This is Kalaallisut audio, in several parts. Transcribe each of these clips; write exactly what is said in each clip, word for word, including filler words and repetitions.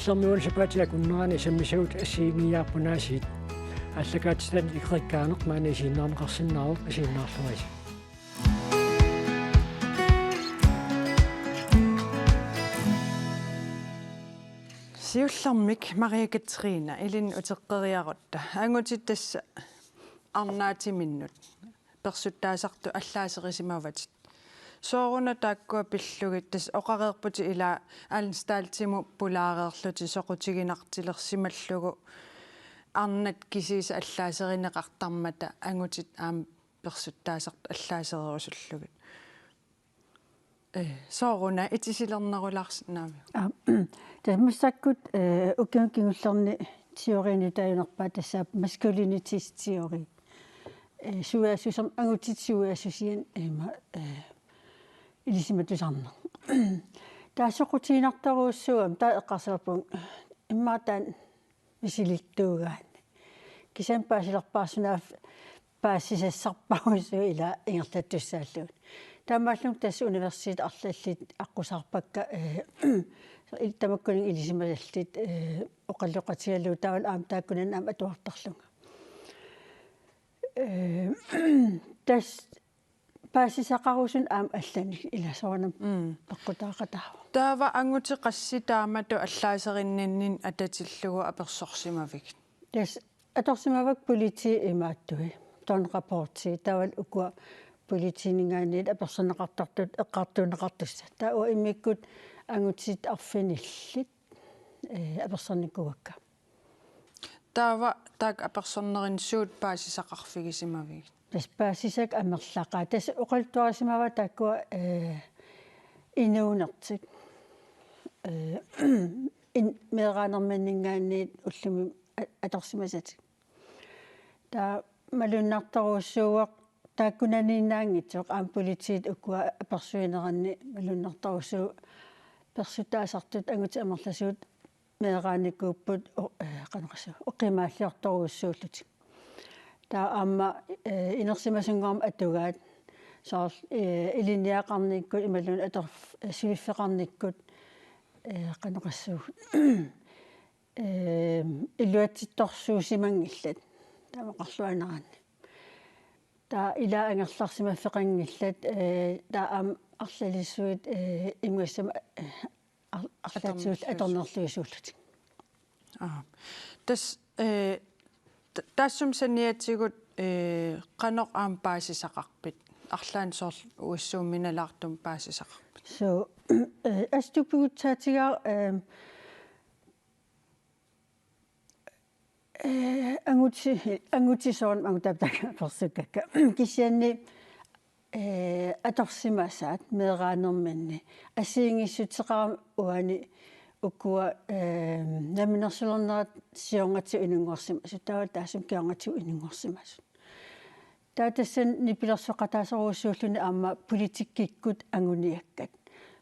Sermiun sapaatip akunnerani sammisavut assigiinngiiaarput aasiit. Aallakaatitanik ikerikkaaneq maani isiginnaarneqarsinnaavoq, isiginnaarluarisi. Siullermik Maria Katrine, ilinnut uteqqeriarutta. Angutit tassa arnaatiminnut persuttaasartut allaaserisimavatit. Sooruna taakkua pillugit, tassa oqareerputit ila anstaltimut pulaareerlutit soqutiginartilersimallugu arnat kisiisa allaaserineqartarmata angutit aamma persuttaasartut allaasererusullugit. Ee, sooruna itisilernerulaarsinnaaviuk? Aa, tassa massakkut, ee, ukiuni kingullerni teoriinut taagunerpaaq tassa masculinity-teori. Ee, suiassusermik angutit suiassusiat ima, ee, ilisimatusarneq. Taava soqutiginartorujussuugami, taava eqqarsarpunga immaqa taanna misilittuugaanni. Kisianni paasilerpaarsunaaffa paasisassarparujussuuvoq ila ingerlattussaallugit. Taamaallunga tassa universitetit arlallit aqqusaarpakka, ee, il-, tamakkuninnga ilisimasallit, ee, oqaloqatigalugu taavalu aamma taakkunani aamma atuartarlunga. Ee, tassa paasisaqarusunneq aamma allanik ila soorunami Mm. peqqutaaqataavoq. Taava angutit qassit taamatut allaaserinninni atatillugu apersorsimavigit? Tassa atorsimavakka politiit imaattui, Dunraporti, taavalu ukua politiininngaanniit apersorneqartartut eqqartuunneqartussat. Taava uanga immikkut angutit arfinillit, ee, apersornikuuakka. Taava taakku apersornerini suut paasisaqarfigisimavigit? Tassa paasisakka amerlaqaat. Tassa oqaluttuarisimavaat taakkua, ee, inuunertik. Ee, in-, meeraanerminninngaanniit ullumi a-, atorsimasatik. Taava malunnartorujussuuvoq taakkunaniinnaanngitsoq aamma politiit ukua apersuineranni malunnartorujussuuvoq persuttaasartut angutit amerlasuut meeraanikuupput o-, ee, qanoq oqassaanga, oqimaalliortorujussuullutik. Taava aamma, ee, inersimasunngormat atugaat soorlu, ee, ilinniagaqarnikkut imaluunniit ator-, ee, suliffeqarnikkut, ee, qanoq oqassaanga, ee, iluatsittorsuusimanngillat taama oqarluaannaraanni. Taava ilaat angerlarsimaffeqanngillat, ee, taava aamma arlalissuit, ee, imugassama, ee, ar-, arlaatigut Atornerluis-, atornerluisuullutik. Aa. Tassa, ee, t-, taassuma saniatigut, ee, qanoq aamma paasisaqarpit? Arlaannik soorlu U S U-minalaartumik paasisaqarpit? So, ee, assut pigutsaatigaara, ee, ee, anguti-, angutit soorunami angutaaptaakka persukkakka. Kisianni, ee, atorsimasaat meeraanerminni. Assigiinngissuteqarami uani ukua, ee, namminersulernerat siornatigut inunngorsimasut, taava taassuma kingornatigut inunngorsimasut. Taava tassani nipilersoqataasorujussuulluni aamma politikkikkut anguniakkat.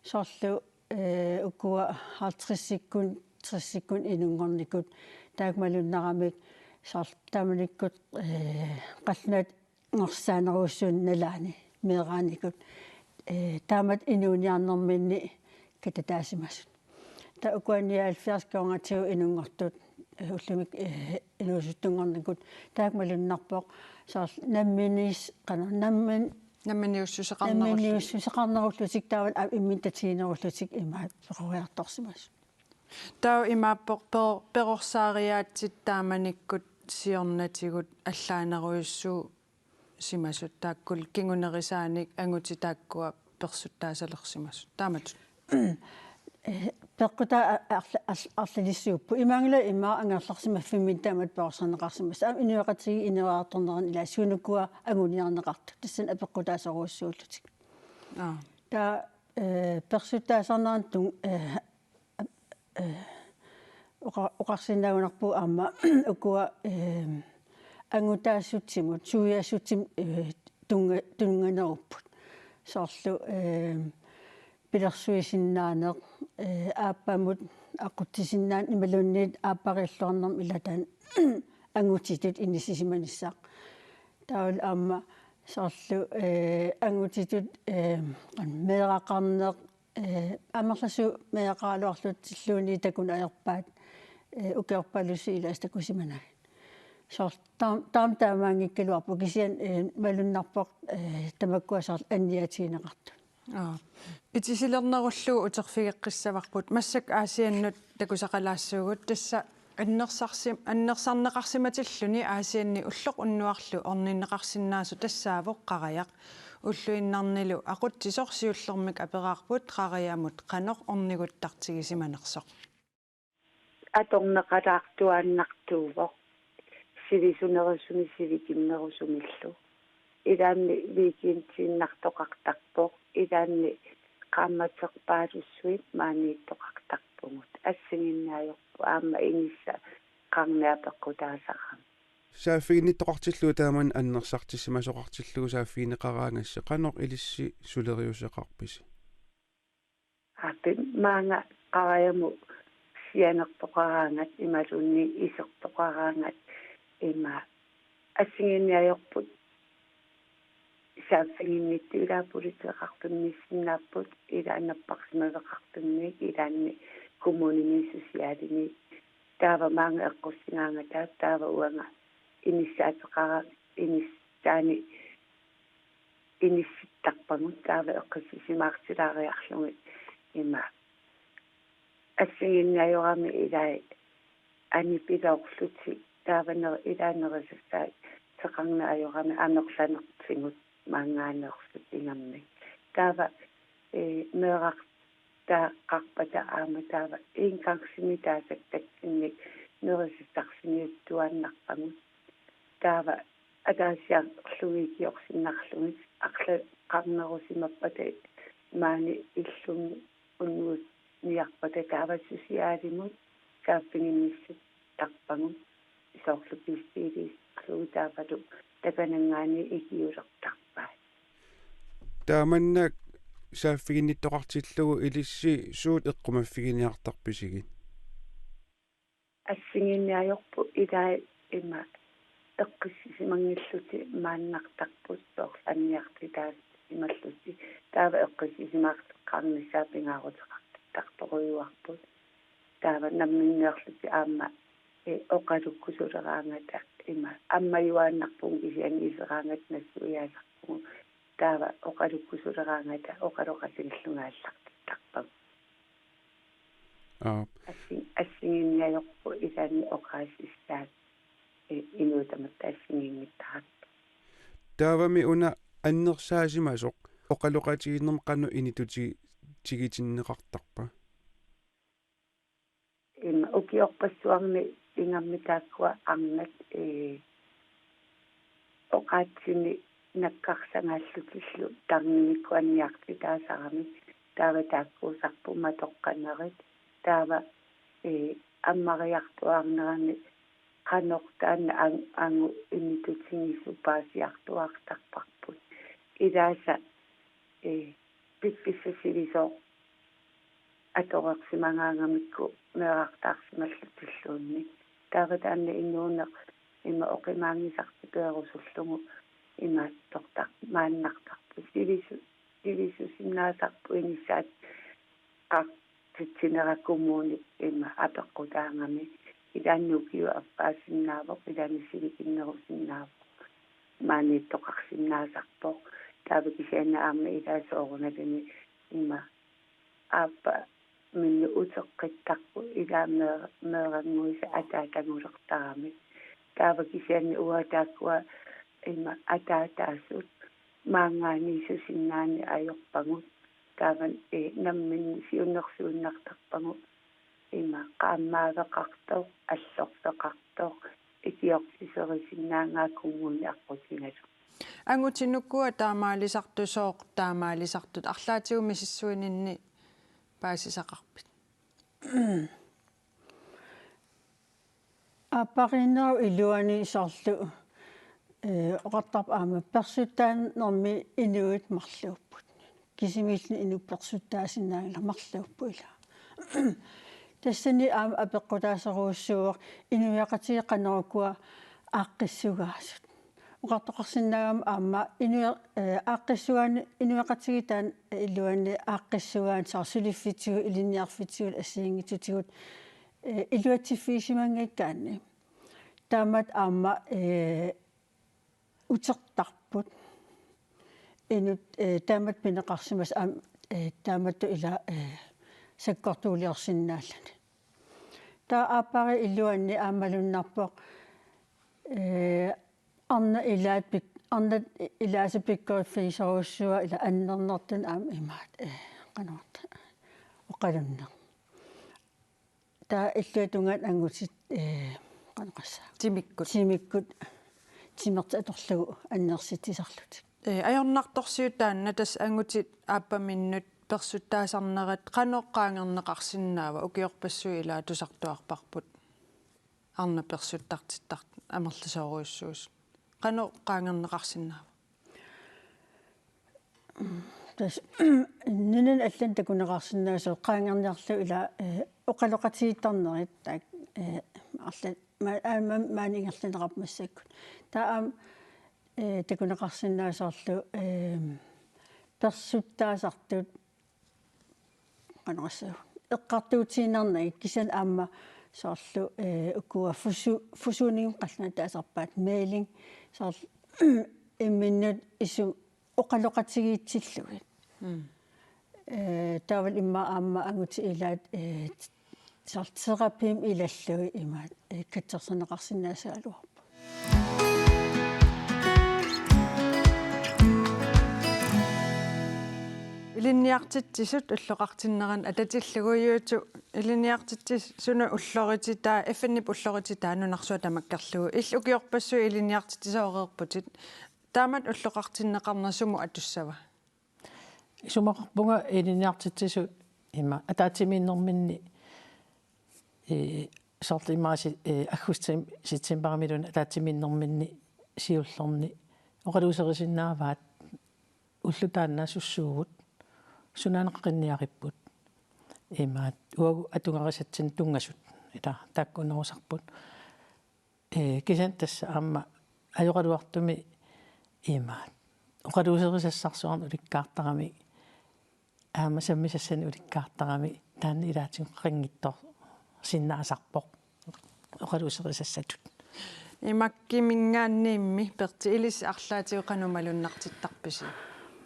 Soorlu, ee, ukua halvtredsikkut, tressikkut inunngornikut. Taakku malunnaramik soorlu taamanikkut, ee, qallunaat ngorsaanerujussuunik nalaani meeraanikut. Ee, taamatut inuuniarnerminni katataasimasut. Taava ukua nioghalvfjerds kingornatigut inunngortut, ee, ullumikkut, ee, inuusuttunngornikut, taakku malunnarpoq soorlu namminis-, qanoq, nammin-, Namminiussuseqarnerullutik. Namminiussuseqarnerullutik taavalu aamma imminut tatiginerullutik imaat peroriartorsimasut. Taava imaappoq per-, perorsaariaatsit taamanikkut siornatigut allaanerujussuusimasut taakkulu kingunerisaanik angutit taakkua persuttaasalersimasut. Taamatut. Ee, peqqutaa a-, arla-, arla-, arlalissuupput. Imaanngilaq ima angerlarsimaffimminni taamatut perorsarneqarsimasut. Aamma inuiaqatigiit ineriartornerani ila suunukua anguniarneqartut. Tassani apeqqutaasorujussuullutik. Aa. Taava, ee, persuttaasarnerani tun-, ee, ee, oqa-, oqarsinnaagunarpugut aamma ukua, ee, angutaasutsimut, suiassutsimut, ee, tunnga-, tunnganerupput. Soorlu, ee, pilersuisinnaaneq, ee, aappamut aqutsisinnaaneq imaluunniit aappariilluarnermut ila taanna angutitut inissisimanissaq. Taavalu aamma soorlu, ee, angutitut, ee, meeraqarneq, Ee, amerlasuut meeraqaraluarlutilluunniit takuneq ajorpaat, ee, ukiorpaalussuit ilaasa takusimanagit. Soorlu taam-, taama taamaanngikkaluarpoq kisianni, ee, malunnarpoq, ee, tamakkua soorlu anniaatigineqartut. Aa. Itisilernerullugu uterfigeqqissavarput. Massakkut Aasiannut takusaqalaassuugut, tassa annersarsim-, annersarneqarsimatilluni Aasianni ulloq unnuarlu orninneqarsinnaasoq tassaavoq qarajaq. Ulluinnarnilu aqutsisoq siullermik aperaarput qarajamut qanoq orniguttartigisimanersoq. Atorneqalaartuaannartuuvoq. Sivisunerusumik sivikinnerusumillu. Ilaanni weekendiinnartoqartarpoq. Ilaanni qaammaterpaalussuit maaniittoqartarpugut. Assigiinneq ajorput aamma inissaqarneq apeqqutaasarami. Saaffiginnittoqartillugu taamani annersartissimasoqartillugu saaffigineqaraangassi qanoq ilissi suleriuseqarpisi? Aappi maanga qarajamut sianertoqaraangat imaluunniit isertoqaraangat ima assigiinneq ajorput saaffiginnittut ilaa politeeqarfimmiissinnaapput ilaa napparsimaveqarfimmiit ilaanni kommunimi socialimi taava maanga eqqussigaangata taava uanga inissaateqara inissaani inissittarpagut taava eqqissisimaartilaariarlugit ima assigiinneq ajorami ilai anipiloorlutik taava ner-, ilai nerisassaat teqarneq ajorami amerlanertigut maangaaneersut ingammik. Taava, ee, meeraq- -taaqarpata aamma taava engangsimi taasaktatsinnik nerisassarsiortuaannarpagut. Taava ataasiarlugit ikiorsinnarlugit arlaqarnerusimappata maani illummi unnuit niarpata taava socialimut saaffiginnissittarpagut soorlu bestiiliisarlugu taavalu takananngaanniit ikiulertarpai. Taamannak saaffiginnittoqartillugu ilissi suut eqqumaffiginiartarpisigit? Assigiinneq ajorput ilai ima eqqissisimanngillutik maannartarput soorlu anniartitaasimallutik taava eqqissisimaarteqqaarnissaa pingaaruteqartartorujuarput. Taava namminneerlutik aamma, ee, oqalukkusuleraangata ima ammajuaannarpugut kisianni iseraangata nassuiaasarpugut. Taava oqalukkusuleraangata oqaloqatigillugit aallartittarpagut. Aap. Assi-, assigiinneq ajorput ilaanni oqaasissaat, ee, inuit tamatta assigiinngittarput. Taavami una annersaasimasoq oqaloqatigiinnermi qanoq inituti-, tigitinneqartarpa? Ima ukiorpassuarni ingammik taakkua arnat, ee, oqaatsini nakkarsagaallutillu tarnimikkut anniartitaasaramik taava taakkuusarput matoqqanerit taava, ee, ammariartuaarnerani qanoq taanna ang-, angut initutigisut paasiartuaartarparput. Ilaasa, ee, piffissaq sivisooq atoreersimagaangamikku meerartaarsimallutilluunniit. Taava taanna inuuneq ima oqimaanngisartik peerusullugu imaattortar-, maannartarput. Sivisu-, sivisusinnaasarput inissaat qar-, -titsinera kommuni ima apeqqutaagami. Ilaanni ukiut affaasinnaavoq, ilaanni sivikinnerusinnaavoq. Maaniittoqarsinnaasarpoq. Taava kisianni aamma ilaa soorunalimi ima aappaa minni uteqqittarput ilaa mee-, meerannguisa ataatagulertarami. Taava kisianni uanga taakkua ima ataataasut maanngaanniissusinnaaneq ajorpagut. Taava, ee, namminneq siunnersuinnartarpagut ima qaammaaveqartoq, allorfeqartoq, ikiortiserisinnaagaa kommuni aqqutigalugu. Angutit ukua taamaalisartut sooq taamaalisartut arlaatigut misissuininni paasisaqarpit? Aappariinnerup iluani soorlu, ee, oqartarpoq aamma persuttaanermi inuit marluupput. Kisimiilluni inuk persuttaasinnaanngilaq marluupput ilaa. Tassani aamma apeqqutaasorujussuuvoq inuiaqatigiit qanoq ukua aaqqissugaasut. Oqartoqarsinnaagama aamma inue-, eh, aaqqissugaanni inuiaqatigiit taanna iluanni aaqqissugaanni soorlu suliffittigut ilinniarfittigut assigiinngitsutigut, eh, iluatsiffigisimanngikkakka. Taamaammat aamma, eh, utertarput. Inuk, eh, taamatut pineqarsimasoq aamma, eh, taamatut ila, eh, sakkortuuliorsinnaalluni. Taava aappariit iluanni aamma malunnarpoq, eh, arnat ilaat pik-, arnat ilaasa pikkoriffigisorujussuuaat ila annernertun aamma imaat, eh, qanorta oqalunneq. Taava illuatungaani angutit, eh, qanoq oqassaanga. Timikkut. Timikkut timertik atorlugu annersitsisarlutik. Eh, ajornartorsiut taanna tassa angutit aappaminnut persuttaasarnerat qanoq qaangerneqarsinnaava, ukiorpassuit ilaat tusartuarparput arnat persuttartittartut amerlasoorujussuusut. Qanoq qaangerneqarsinnaava? Tassa nunani allani takuneqarsinnaasoq qaangerniarlugu ila, eh, oqaloqatigiittarnerit taakku, eh, arla-, ma-, aamma maani ingerlanneqarpoq massakkut. Taava aamma, eh, takuneqarsinnaasoq soorlu, eh, persuttaasartut qanoq oqassaanga, eqqartuutiinnarnagit kisianni aamma soorlu, eh, ukua fusu-, fusuuningum qallunaatut taasarpaat mailing soorlu imminnut isummat oqaloqatigiissillugit. Mm. Eh, taavalu immaqa aamma angutit ilaat, eh, soorlu terapimik ilallugit imaat, eh, katsersorneqarsinnaagaluarput. Ilinniartitsisut ulloqartinnerani atatillugu, Juutu, ilinniartitsisunut ullorititaa, F N-ip ullorititaa nunarsuaq tamakkerlugu. Illit ukiorpassuit ilinniartitsisooreerputit. Taamatut ulloqartinneqarneq sumut atussava? Isumaqarpunga ilinniartitsisut ima ataatsimiinnerminni, eh, soorlu imaassi, eh, aggustip septembarimiluunniit ataatsimiinnerminni siullerni oqaluuserisinnaavaat ulloq taanna sussaavugut, sunaana qaqinniaripput. Imaat uagut atugarisatsinnik tunngasut. Ila taakkuunerusarput. Eh, kisianni tassa aamma ajoraluartumik imaat oqaluuserisassarsuarnik ulikkaartarami, aamma sammisassanik ulikkaartarami, taanna ilaatigut qaqinngitsoorsinnaasarpoq oqaluuserisassatut. Imakkiminngaanniimmi Perti, ilissi arlaatigut qanoq malunnartittarpisi?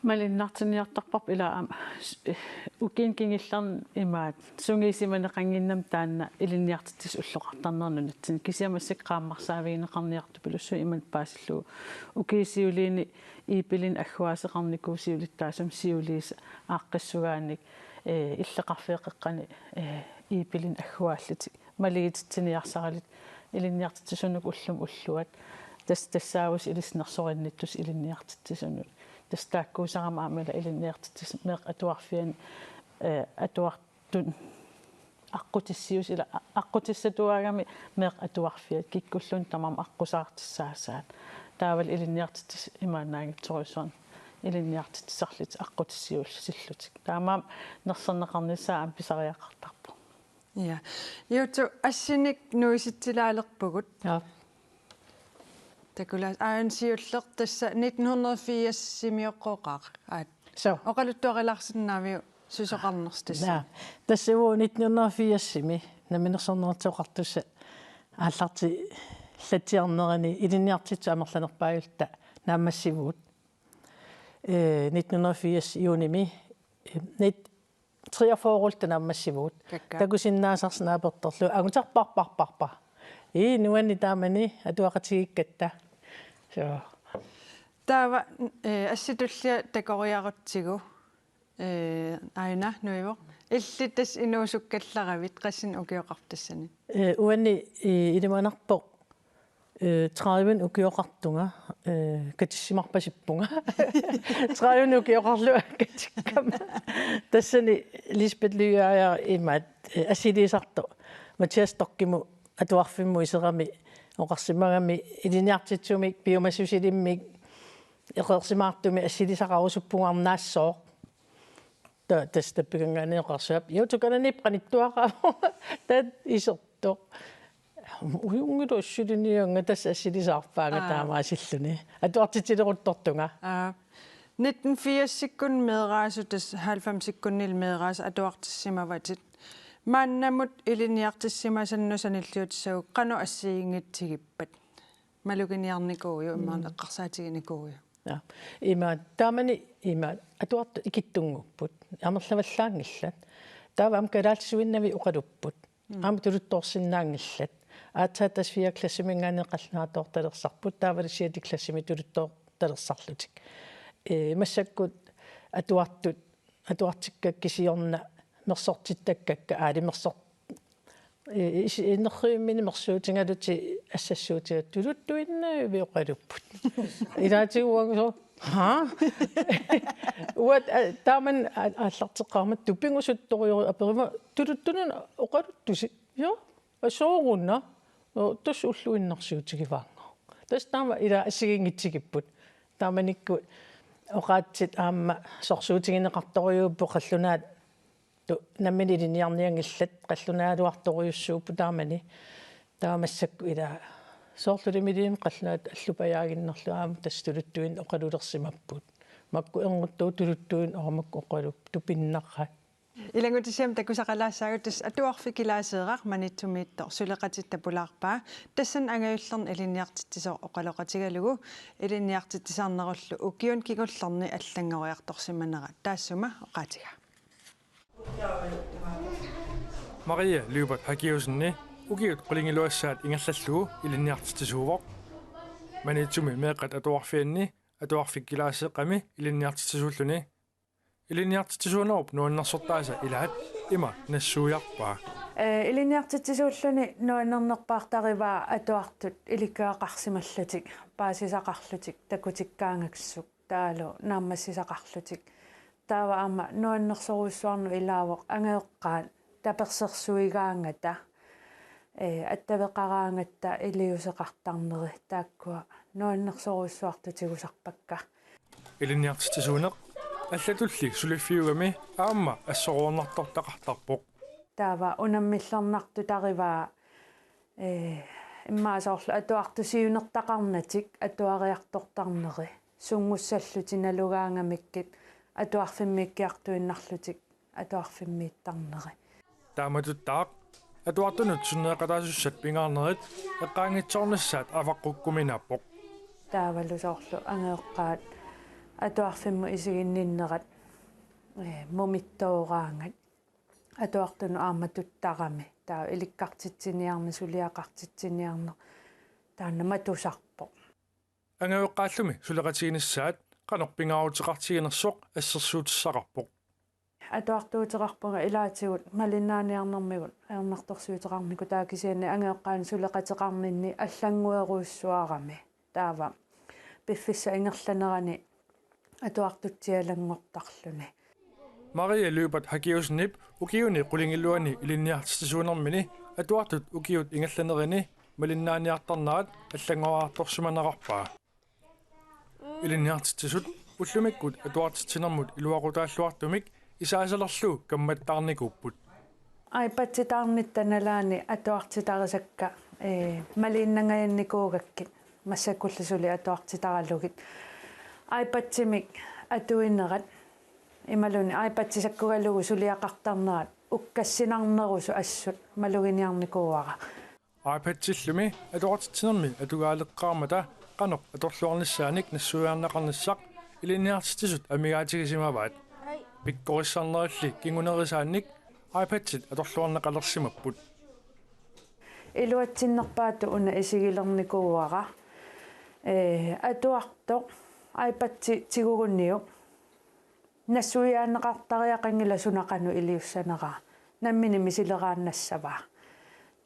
Malunnartinniartarparput ila aamma s-, ukiuni kingullerni imaat sungiusimaneqannginnami taanna ilinniartitsisut ulloqartarnerat nunatsinni. Kisianni massakkut qaammarsaavigineqarniartupilussuuvoq imannak paasillugu. Ukiut siuliini iipilinnik agguaaseqarnikuuvoq siulittaasumik siuliisa aaqqissugaannik, eh, illoqarfiit qeqqani, eh, iipilinnik agguaallutik. Malugititsiniarsaralutik ilinniartitsisunik ullumi ulluat. Tassa tassaavusi ilissi nersorinnittusi ilinniartitsisunut. Tassa taakkuusarama aamma ila ilinniartitsisut meeqqat atuarfianni, eh, atuartut aqqutissiuusi ila a-, aqqutissatuaagami meeqqat atuarfiat kikkulluunniit tamarmik aqqusaartissaasaat. Taavalu ilinniartitsisut imaannaanngitsorujussuarnik ilinniartitsisarlutik aqqutissiuussillutik. Taamaammat nersorneqarnissaa aamma pisariaqartarpoq. Ja. Juutu, assinik nuisitsilaalerpugut. Ja. Takula, aajuna siulleq tassa nitten hundrede firsimiuqqooqaaq. Aat. Suu. Oqaluttuarilaarsinnaaviuk susoqarnersoq tassa? Naa. Tassa uagut nitten hundrede firsimi Namminersornerullutik Oqartussat aallartilatsiarnerani ilinniartitsisut amerlanerpaajulluta naammassivugut. Eh, nitten hundrede firs juunimi, eh, nit-, treogfyrrelta naammassivugut. Kakkaak. Takusinnaasarsi naapertorlugu. Anguterparparparpar. Ii, nuanni taamani atuaqatigiikkatta. Suu. Taava, eh, assit tulliat takoriarutsigu, eh, aajuna nuivoq. Illit tassa inuusukkallaravit, qassinik ukioqarpa tassani? Eh, uani, eh, ilimanarpoq, eh, tredive ukioqartunga, eh, katissimarpasippunga. Tredive ukioqarlunga katikkama. Tassani Lisbeth Lyager imaat, eh, assiliisartoq Mathias Stockimut atuarfimmut iserami oqarsimagami ilinniartitsisumik piumassusilimmik eqeersimaartumik assilisaqarusuppunga arnaassooq. Ta-, tassa tappikanngaanniit oqarsimapput: Juutu, kananip qanittuaqaavoq. Taanna isertoq. Ujunngilaq assiliniaannga, tassa assilisaarpaanga. Aa. Taamaasilluni. Atuartitsileruttortunga. Aa. Nitten firsikkunni meeraasut, tassa halvfemsikkunni meeraasut atuartissimavatit. Maannamut ilinniartissimasannut sanilliutissagut qanoq assigiinngitsigippat? Maluginiarnikuuiuk, immaqa, mm, eqqarsaatiginikuuiuk. Ja. Ima, taamani ima atuartut ikittunnguupput. Amerlavallaanngillat. Taava aamma kalaallisuinnavik oqalupput. Mm. Aamma tuluttoorsinnaanngillat. Aatsaat tassa fjerde klassiminngaanniit qallunaatut atuartalersarput, taavalu sjette klassimi tuluttoortalersarlutik. Ee, massakkut atuartut, atuartikkakka kisiorna mersortittakkakka, aali mersor-, ee, is-, innerrivimmini mersuutigalutik assassuutigalutik tuluttuinnavik oqalupput. Ilaatigut uanga soorlu, haa? Uanga, aa, taamani aa-, aallarteqqaarmat tupigusuttorujussuuvoq, aperima: Tuluttunut oqaluttusi? Ja, sooruna. Nå, tassa ulluinnarsiutigivaannga. Tassa taama ila assigiinngitsigipput. Taamanikkut oqaatsit aamma sorsuutigineqartorujuupput, qallunaatut nammineq ilinniarnianngillat, qallunaajuartorujussuupput taamani. Taava massakkut ila soorlu Lemvigimi qallunaatut allupajaaginnarlugu aamma tassa tuluttuinnaq oqalulersimapput. Makku ernguttuut tuluttuinnaq, aa, makku oqalupput, tupinnarpaat. Ilanngutissiami takusaqalaassaagut, tassa atuarfik Kilaaseeraq Maniitsumiittoq suleqatitta pulaarpaa. Tassani angajullerni ilinniartitsisoq oqaloqatigalugu ilinniartitsisarnerullu ukiuni kingullerni allanngoriartorsimanera taassuma oqaatigaa. Maria Lyberth Hagiussen ukiut qulingiluassaat ingerlallugu ilinniartitsisuuvoq. Maniitsumi meeqqat atuarfianni atuarfik Kilaaseeqqami ilinniartitsisuulluni. Ilinniartitsisuunerup nuannersortaasa ilaat ima nassuiarpaa. Ee, ilinniartitsisuulluni nuannernerpaartarivaa atuartut ilikkagaqarsimallutik, paasisaqarlutik, takutikkaangassuk, taavalu naammassisaqarlutik. Taava aamma nuannersorujussuarnut ilaavoq angajoqqaat tapersersuigaangata, ee, attaveqaraangata iliuuseqartarneri, taakkua nuannersorujussuartut tigusarpakka. Ilinniartitsisuuneq allatulli suliffiugami aamma assoruunnartortaqartarpoq. Taava unammillernartutarivaa, ee, immaqa soorlu atuartut siunertaqarnatik atuariartortarneri, sunngussallutik nalugaangamikkit atuarfimmiikkiartuinnarlutik atuarfimmiittarneri. Taamatuttaaq atuartunut sunneeqataasussat pingaarnerit eqqaanngitsoornissaat avaqqukkuminaappoq. Taavalu soorlu angajoqqaat atuarfimmut isiginninnerat, ee, mumittooraangat, atuartunut aamma tuttarami, taava ilikkartitsiniarneq, suliaqartitsiniarneq, taanna matusarpoq. Angajoqqaallumi suleqatiginissaat qanoq pingaaruteqartiginersoq assersuutissaqarpoq. Atuartuuteqarpunga ilaatigut malinnaaniarnermigut ajornartorsiuteqarnikut, taava kisianni angajoqqaanut suleqateqarninni allannguerujussuarami. Taava piffissap ingerlanerani atuartutsialanngortarluni. Maria Lyberth Hagiussenip ukiuni qulingiluani ilinniartitsisuunermini atuartut ukiut ingerlanerini malinnaaniartarnerat allanngoriartorsimanerarpaa. Ilinniartitsisut ullumikkut atuartitsinermut iluaqutaalluartumik isaasalerlugu kammattaarnikuupput. iPaditaarnitta nalaani atuartitarisakka, ee, maliinnangajannikuugakkit, massakkullu suli atuartitaralugit. iPadimik atuinerat imaluunniit iPadisakkugalugu suliaqartarnerat ukkassinarnerusut assut maluginiarnikuuara. iPadillumi atuartitsinermi atugaaleqqaarmata qanoq atorluarnissaanik nassuiarneqarnissaq ilinniartitsisut amigaatigisimavat. Pikkorissarnerilli kingunerisaannik iPadit atorluarneqalersimapput. Iluatsinnerpaatut una isigilernikuuara. Ee, atuartoq iPadi tiguguniuk nassuiaanneqartariaqanngilaq suna qanoq iliussanera, nammineq misileraannassavaa.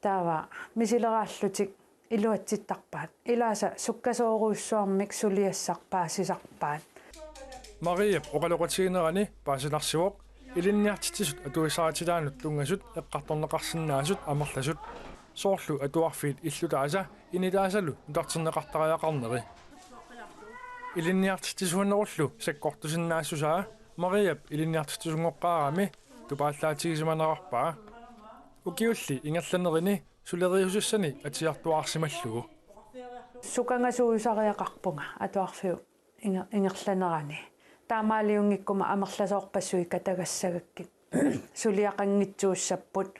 Taava misileraallutik iluatsittarpaat. Ilaasa sukkasoorujussuarmik suliassaq paasisarpaat. Mariap oqaloqatiginerani paasinarsivoq ilinniartitsisut atuisaritsilaannut tunngasut eqqartorneqarsinnaasut amerlasut, soorlu atuarfiit illutaasa initaasalu nutarterneqartariaqarneri. Ilinniartitsisuunerullu sakkortusinnaassusaa Mariap ilinniartitsisunngoqqaarami tupaallaatsigisimanerarpaa. Ukiulli ingerlanerini suleriusussani atiartuaarsimallugu. Sukangasuusariaqarpunga atuarfiup inger- ingerlanerani. Taamaaliunngikkuma amerlasoorpassuit katagassagakkit suliaqanngitsuussapput,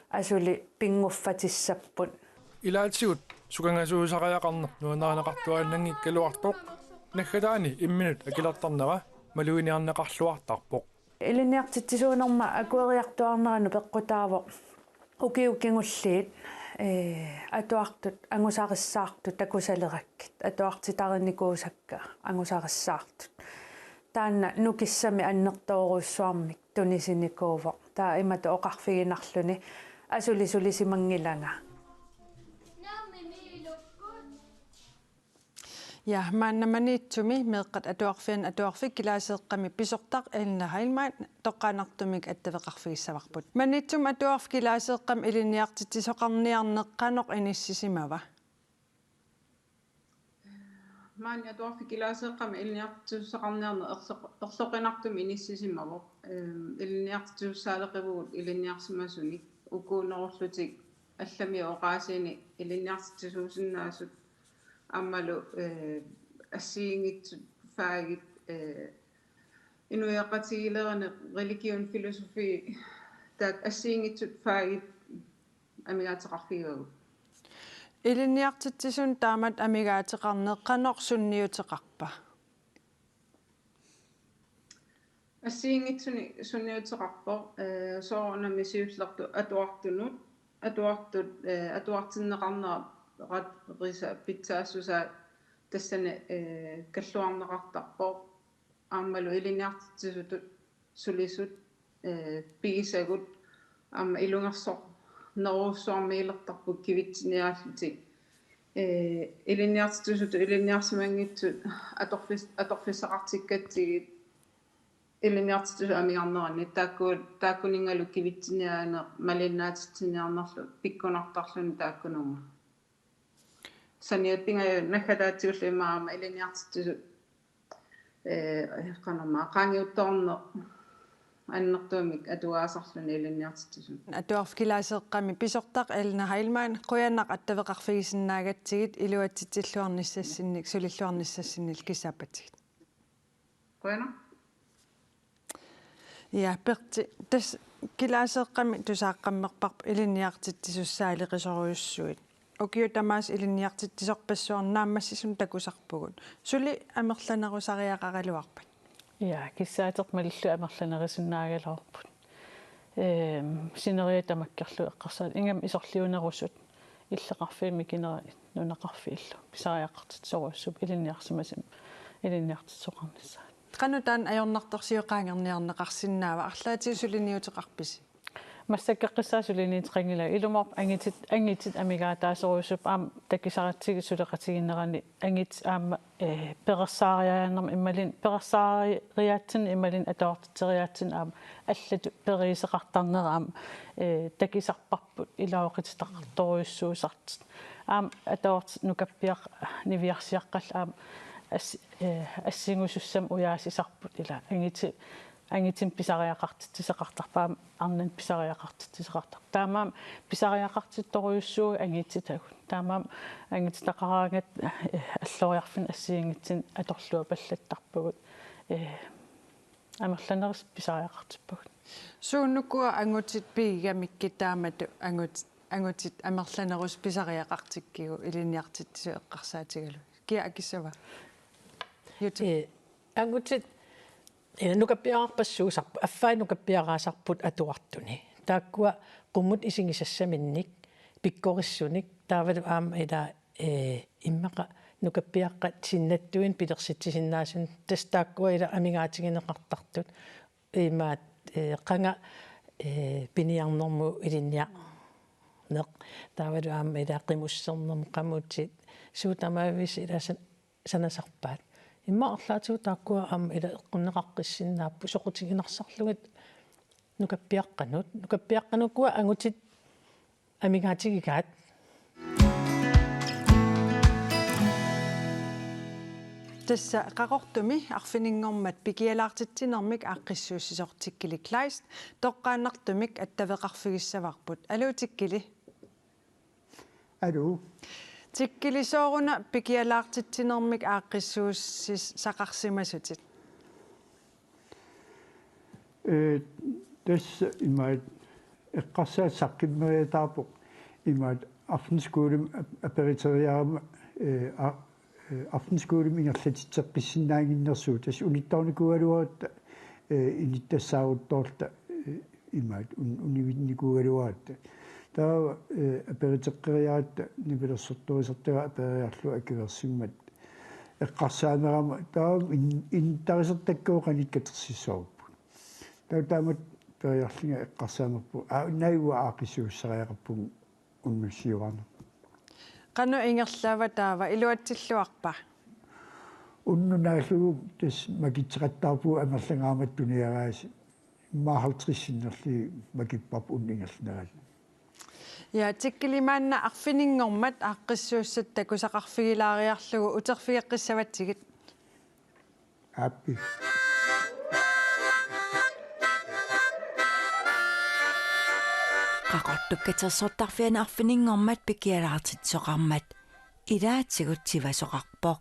asuli pinnguffatissapput. Ilaatigut sukangasuusariaqarneq nuannarinaqartuaannanngikkaluartoq naggataani imminut akilertarnera maluginiarneqarluartarpoq. Ilinniartitsisuunerma akueriartuaarneranut peqqutaavoq ukiut kingulliit, ee, atuartut angusarissaartut takusalerakkit, atuartitarinikuusakka angusarissaartut. Taanna nukissamik annertoorujussuarmik tunisinikuuvoq. Taava imatut oqarfiginarluni asuli sulisimanngilanga. Ja, maanna Maniitsumi meeqqat atuarfianni atuarfik Kilaaseeqqami pisortaq Elna Heilmann toqqaannartumik attaveqarfigissavarput. Maniitsumi atuarfik Kilaaseeqqami ilinniartitsisoqarniarneq qanoq inissisimava? Maani atuarfik Kilaaseeqqami ilinniartitsisoqarniarneq erloq- erloqinartumik inissisimavoq. Ehm, ilinniartitsisussaaleqivugut ilinniarsimasunik ukuunerullutik allami oqaasiini ilinniartitsisuusinnaasut aammalu, eh, assigiinngitsut fagit, eh, inuiaqatigiilerineq, religion, filosofi, taakku assigiinngitsut fagit amigaateqarfigagut. Ilinniartitsisunik taamatut amigaateqarneq qanoq sunniuteqarpa? Assigiinngitsunik sunniuteqarpoq, eh, soorunami siullertut atuartunut, atuartut, eh, atuartinneqarnerat risa pitsaassusaa tassani, eh, kalluarneqartarpoq. Aammalu ilinniartitsisutut sulisut, eh, pigisagut aamma ilungersornerujussuarmiilertarput kivitsiniaallutik. Eh, ilinniartitsisutut ilinniarsimanngitsut atorfis- atorfissaqartikkatsigit ilinniartitsisut amigarneranni taakku- taakkuninngalu kivitsiniaaneq malinnaatitsiniarnerlu pikkunartarluni taakkununnga. Saniatigut naggataatigullu immaqa aamma ilinniartitsisut, eh, qanormaa qaangiuttoorneq annertuumik atugaasarluni ilinniartitsisut. Atuarfik Kilaaseeqqami pisortaq Elna Heilmann, qujanaq attaveqarfigisinnaagatsigit, iluatsitsilluarnissassinnik sulilluarnissassinnik kissaappatigit. Qujanaq. Ja, Perti, tassa Kilaaseeqqami tusaaqqammerparput ilinniartitsisussaaleqisorujussuit. Ukiut tamaasa ilinniartitsisorpassuarnik naammassisunut takusarpugut. Suli amerlanerusariaqaraluarpat? Ja, kissaateq malillugu amerlanerusinnaagaluarput. Ehm, sineriak tamakkerlugu eqqarsaat. Ingammik isorliunerusut illoqarfiit mikinerit nunaqarfiillu pisariaqartitsisorujussuupput ilinniarsimasumik ilinniartitsisoqarnissaat. Qanoq taanna ajornartorsiut qaangerniarneqarsinnaava, arlaatigut suliniuteqarpisi? Massakkeqqissaaq suliniuteqanngilagut. Ilumoorpoq angutit, angutit amigaataasorujussuupput aamma takusaratsigit suleqatigiinnerani angutit aamma, eh, perorsaariaannarmik imaluunniit perorsaariaatsinnik imaluunniit atuartitseriaatsinnik aamma allatut periuseqartarnerat aamma, eh, takusarparput ilaqutitaqartorujussuusartut. Aamma atuartut nukappiaq niviarsiaqqallu aamma as-, eh, assigusussamik ujaasisarput ila angutit angutimik pisariaqartitsisoqartarput aamma arnanut pisariaqartitsisoqartarput. Taamaammat pisariaqartittorujussuupput angutitagut. Taamaammat angutitaqaraangatta, eh, alloriarfinni assigiinngitsunik atorluapallattarpugut. Eh, amerlanerusut pisariaqartippagut. Suut ukua angutit pigigamikkit taamatut angut-, angutit amerlanerusut pisariaqartikkigut ilinniartitsisut eqqarsaatigalugit. Kia akissava? Jutta. Eh, angutit, eh, nukappiararpassuusarput, affai nukappiaraasarput atuartuni. Taakkua qummut isigisassaminnik, pikkorissunik, taavalu aamma ila, eh, immaqa nukappiaqqat sinnattuinnaq pilersitsisinnaasunik, tassa taakkua ila amigaatigineqartartut. Imaat, eh, qanga, eh, piniarnermut ilinniarneq, taavalu aamma ila qimussernermut qamutit, suut tamaaviisa ila san-, sanasarpaat. Immaqa arlaatigut taakkua aamma ila eqqunneqaqqissinnaapput soqutiginarsaarlugit nukappiaqqanut. Nukappiaqqanut ukua angutit amigaatigigaat. Tassa Qaqortumi arfininngormat pikialaartitsinermik aaqqissuussisoq Tikkili Kleist toqqaannartumik attaveqarfigissavarput. Aluu Tikkili. Aluu. Tikkili, sooruna pikialaartitsinermik aaqqissuussisaqarsimasutit? Ee, tassa imaat eqqarsaat saqqimmeriataarpoq imaat aftenskolemi ap-, aperiteriarama, ee, a-, ee, aftenskolemi ingerlatitseqqissinnaannginnersugut, tassa unittoornikuugaluaratta, ee, inittassaaruttoorluta, ee, imaat un-, univinnikuugaluaratta. Taava, ee, aperiteqqeriaratta nipilersortorisartagara aperiarlugu akuersimmat eqqarsaanerama taava in-, inittarisartakkavut qanoq katersissavarput. Taava taamatut periarlunga eqqarsaanerput: Aa, naagga aaqqissuussisariaqarpunga unnussiuarneq. Qanoq ingerlava taava, iluatsilluarpa? Unnuk naallugu tassa makitseqattaarpugut amerlangaarmata tuniaraasa. Immaqa halvtreds sinnerlugit makipparput unnuk ingerlanerani. Ja, Tikkili, maanna arfininngormat aaqqissuussat takusaqarfigilaariarlugu uterfigeqqissavatsigit. Aappi. Qaqortup katersortarfiani arfininngormat pikialaartitsisoqarmat ilaatigut tivasoqarpoq.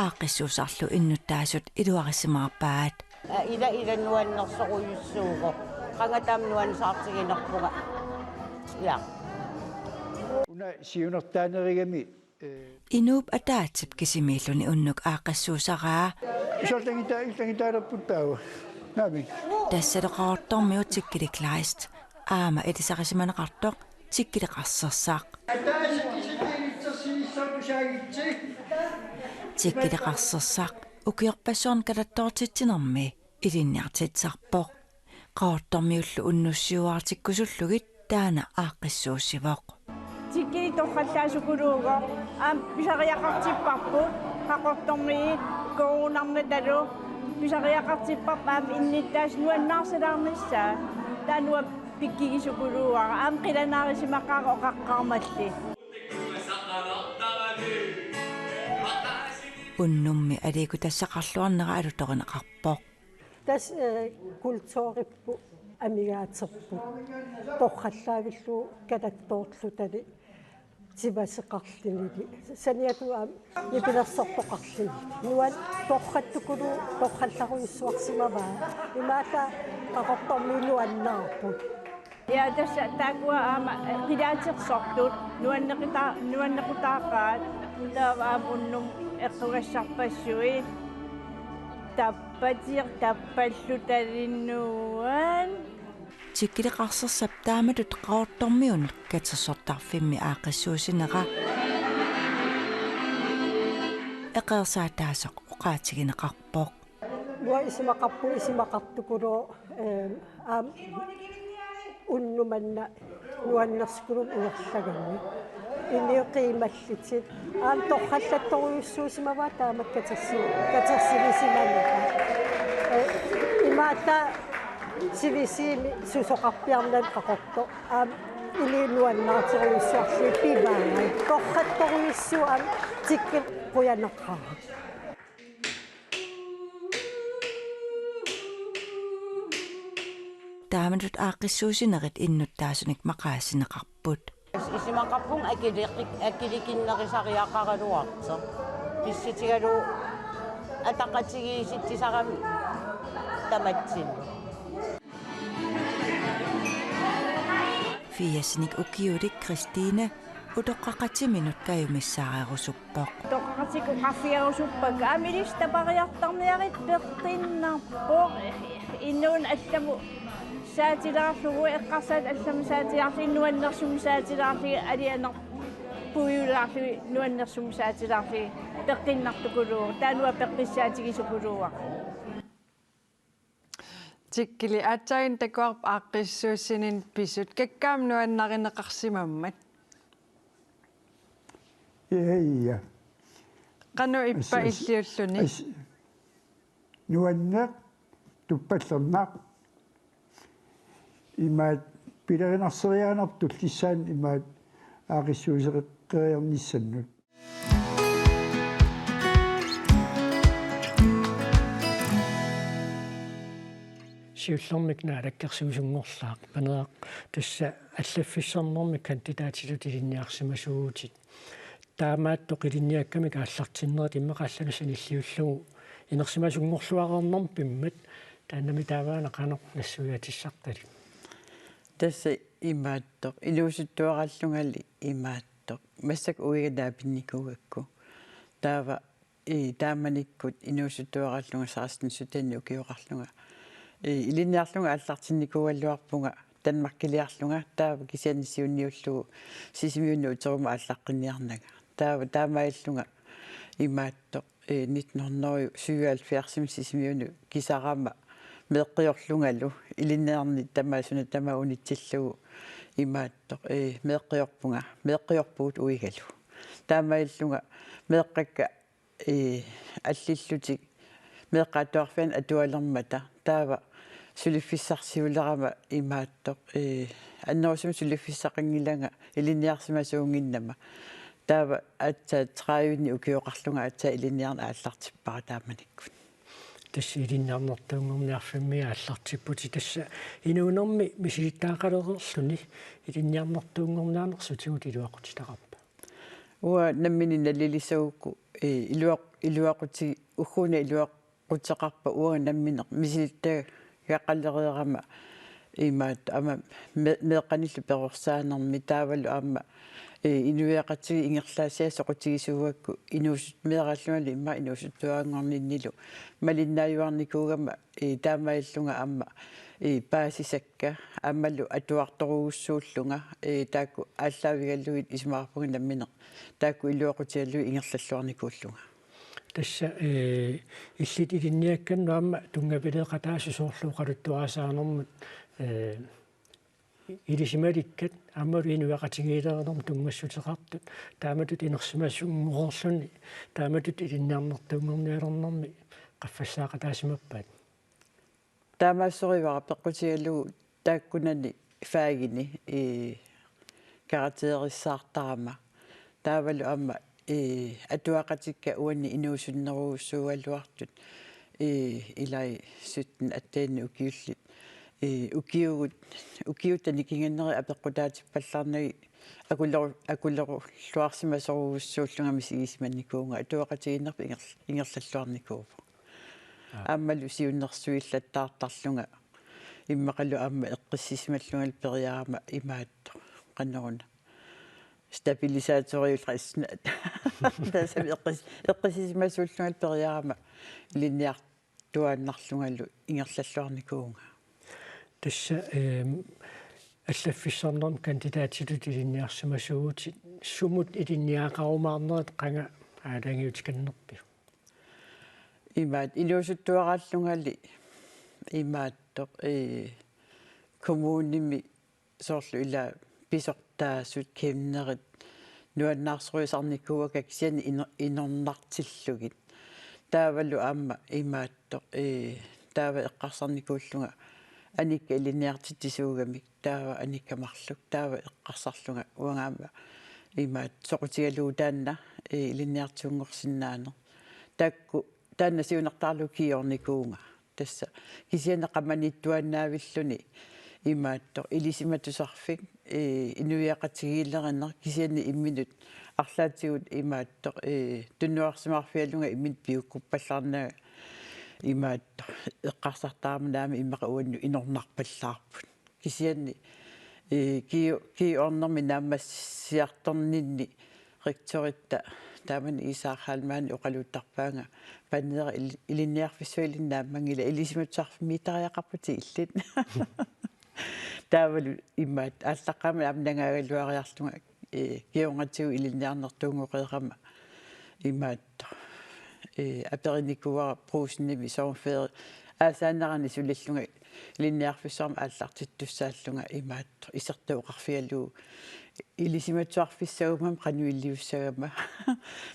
Aaqqissuussarlu innuttaasut iluarisimaarpaat. Aa, ila, ila nuannersorujussuuvoq. Qanga taama nuannisaartiginerpunga. Ja. Una siunertaanerigami, ee, inuup ataatsip kisimiilluni unnuk aaqqissuussaraa. Isortangita-, isortangitaalerput taava. Naamik. Tassalu Qaqortormiut Tikkili Kleist aamma ilisarisimaneqartoq Tikkili Qarsersaq. Tikkili Qarsersaq ukiorpassuarni kalattoortitsinermi ilinniartitsisarpoq. Qaqortormiullu unnussiuaartikkusullugit taanna aaqqissuussivoq. Tikkili torrallaasukuluuvoq, aamma pisariaqartipparput, Qaqortormiit koruunarnatalu pisariaqartipparput aamma innuttaasut nuannaarsilaarnissaat. Taanna pikkigisukuluuara, aamma qilanaarisimaqaara oqaqqaarmalli. Unnummi aliikkutassaqarluarnera alutorineqarpoq. Tassa, ee, kulturikkut amigaaterput. Torrallaavillugu kalattoorlutali tivaseqarlunili. Saniatigut aamma nipilersortoqarluni. Nuan-, torrattukulu torrallarujussuarsimavaa. Imaallaat Qaqortormiut nuannaarput. Ja, tassa taakkua aamma, ee, qilaatersortut nuanneqita-, nuannequtaaqaat, taava aamma unnuk eqqugassarpassuit. Tappatier tappallutalinuan. Tikkili Qarsersap taamatut Qaqortormiunut katersortarfimmi aaqqissuussinera eqeersaataasoq oqaatigineqarpoq. Uanga isumaqarpunga isumaqartukuluuvoq, ee, aamma unnuk manna nuannersukulumik ingerlagami. Inuit qiimallutik. Aamma torrallattorujussuusimavaat taamak katersi-, katersilisimanera. Ee, imaallaat tv-mi susoqarpiarnani Qaqortoq. Aamma inuit nuannaartorujussuarlugit pivaat. Torrattorujussuuvoq aamma Tikkili qujanaqaaq. Taamatut aaqqissuussinerit innuttaasunik maqaasineqarput. Isumaqarpunga akiliqi-, akilikinnerusariaqaraluartoq. Pissutigalugu ataqatigiissitsisarami tamatsinnut. Firsinik ukiulik Christine utoqqaqatiminut kajumissaarerusuppaa. Utoqqaqatikka oqarfigerusuppakka aamma ilissi tapariartarniarit peqqinnarpoq, inuuneq allamut saatilaarlugu, eqqarsaat allamut saatilaarlugit, nuannersumik saatilaarlugit, alianerpuiulaarlugit nuannersumik saatilaarlugit peqqinnartukuluuvoq, taanna peqqissaatigisukuluuara. Tikkili, aatsaat takuarput aaqqissuussineq pisut, kakkaak nuannarineqarsimammat? Ja, ja. Qanoq ippa? As-, as-, illiulluni? As-, nuanneq, tuppallernaq. Imaat pilerinarsereernerput tullissaani imaat aaqqissuusseri-, Taajornissannut. Siullermik naalakkersuisunngorlaaq Paneeraq, tassa allaffissarnermi kandidatitut ilinniarsimasuuvutit. Taamaattoq ilinniakkamik aallartinnerit immaqa allanut sanilliullugu inersimasunngorluareernermi pimmat, taannami taavaana qanoq nassuiaatissartalik? Tassa imaattoq, inuusuttuaraallungali imaattoq. Massakkut uiga naapinnikuugakku. Taava, ii, taamanikkut inuusuttuaraallunga seksten sytten ukioqarlunga, ii, ilinniarlunga aallartinnikuugaluarpunga Danmarkiliarlunga, taava kisianni siunniullugu Sisimiunut uteruma aallaqqinniarnanga. Taava taamaalillunga imaattoq, ii, nitten hundrede syvoghalvfjerdsimi Sisimiunut kisarama meeqqiorlungalu, ilinniarneq tamaat suna tamaat unitsillugu imaattoq, ii, meeqqiorpunga, meeqqiorpugut uigalu. Taamaalillunga meeqqakka, ii, allillutik meeqqat atuarfianni atualermata, taava suliffissarsiulerama imaattoq, ii, annerusumik suliffissaqanngilanga ilinniarsimasuunnginnama. Taava aatsaat tredive ukioqarlunga aatsaat ilinniarneq aallartippara taamanikkut. Tassa ilinniarnertuunngorniarfimmi aallartipputit, tassa inuunermi misilittagaqalereerluni ilinniarnertuunngorniarnersutigut iluaqutitaqarpa? Uanga nammineq nalilissagukku, ii, iluaq-, iluaquti-, ugguuna iluaquteqarpoq uanga nammineq misilittagaqalereerama imaattoq aamma me-, meeqqanillu perorsaanermi taavalu aamma, ii, inuiaqatigiit ingerlaassiat soqutigisuugakku inuusut-, meeraallungalu immaqa inuusuttuaranngorninnilu malinnaajuarnikuugama, ii, taamaalillunga aamma, ii, paasisakka aammalu atuartorujussuullunga, ii, taakku aallaavigalugit isumaqarpunga nammineq taakku iluaqutigalugit ingerlalluarnikuullunga. Tassa, ee, illit ilinniakkannut aamma tunngavileeqataasut soorlu oqaluttuarisaanermut, ee, ilisimalikkat aammalu inuiaqatigiilerinermut tunngassuteqartut, taamatut inersimasunngorluni, taamatut ilinniarnertuunngornialernermi qaffassaaqataasimappat? Taamaassorivara peqqutigalugu taakkunani fagini, ii, karakterissaartarama. Taavalu aamma, ii, atuaqatikka uani inuusunnerujussuugaluartut, ii, ilai sytten atten ukiullit, ii, ukiugut, ukiut tanikinganneri apeqqutaatippallaarnagit akuleru-, akulerulluarsimasorujussuullunga misigisimannikuuvunga, atuaqatigiinnerput inger-, ingerlalluarnikuuvoq. Aa. Aammalu siunnersuillattaartarlunga immaqalu aamma eqqissisimallungalu periarama imaattoq. Qanoruna. Stabilisatoriulluarissinaat. Tassami eqqis-, eqqissisimasuullungalu periarama ilinniartuaannarlungalu ingerlalluarnikuuvunga. Tassa, ehm, allaffissarnermi kandidatitut ilinniarsimasuuvutit, sumut ilinniagaqarumaarnerit qanga aalajangiutikannerpiuk? Imaat inuusuttuaraallungali imaattoq, ee, kommunimi soorlu ila pisortaasut, kæmnerit nuannaarsorujussuarnikuuakka kisianni ino-, inornartillugit. Taavalu aamma imaattoq, ee, taava eqqarsarnikuullunga anikka ilinniartitsisuugamik, taava anikka marluk, taava eqqarsarlunga uanga aamma imaattoq soqutigalugu taanna, ee, ilinniartuunngorsinnaaneq. Taakku taanna siunertaarlugu kiiornikuuvunga. Tassa kisianni qamaniittuaannaavilluni imaattoq ilisimatusarfik, ee, inuiaqatigiilerineq kisianni imminut arlaatigut imaattoq, ee, tunuarsimaarfigalunga imminut piukkuppallaarnagu imaattoq eqqarsartarama naamik immaqa uannut inornarpallaarput. Kisianni, ee, kiiu-, kiiornermi naammassiartorninni rektoritta taamani Isak Heilmann oqaluttarpaanga: Paneeraq, il-, ilinniarfissuit ilinnut naammanngilaq, ilisimatusarfimmiittariaqarputit illit. Taavalu imaattoq aallaqqaammut aamma nangaagaluariarlunga, ee, kingornatigut ilinniarnertuunngoreerama imaattoq, ee, aperinikuuara Brugsenimi sommerferie aasaanerani sulillunga ilinniarfissuarmik aallartittussaallunga imaattoq isertut oqarfigalugu ilisimatusarfissaguma qanoq iliussagama.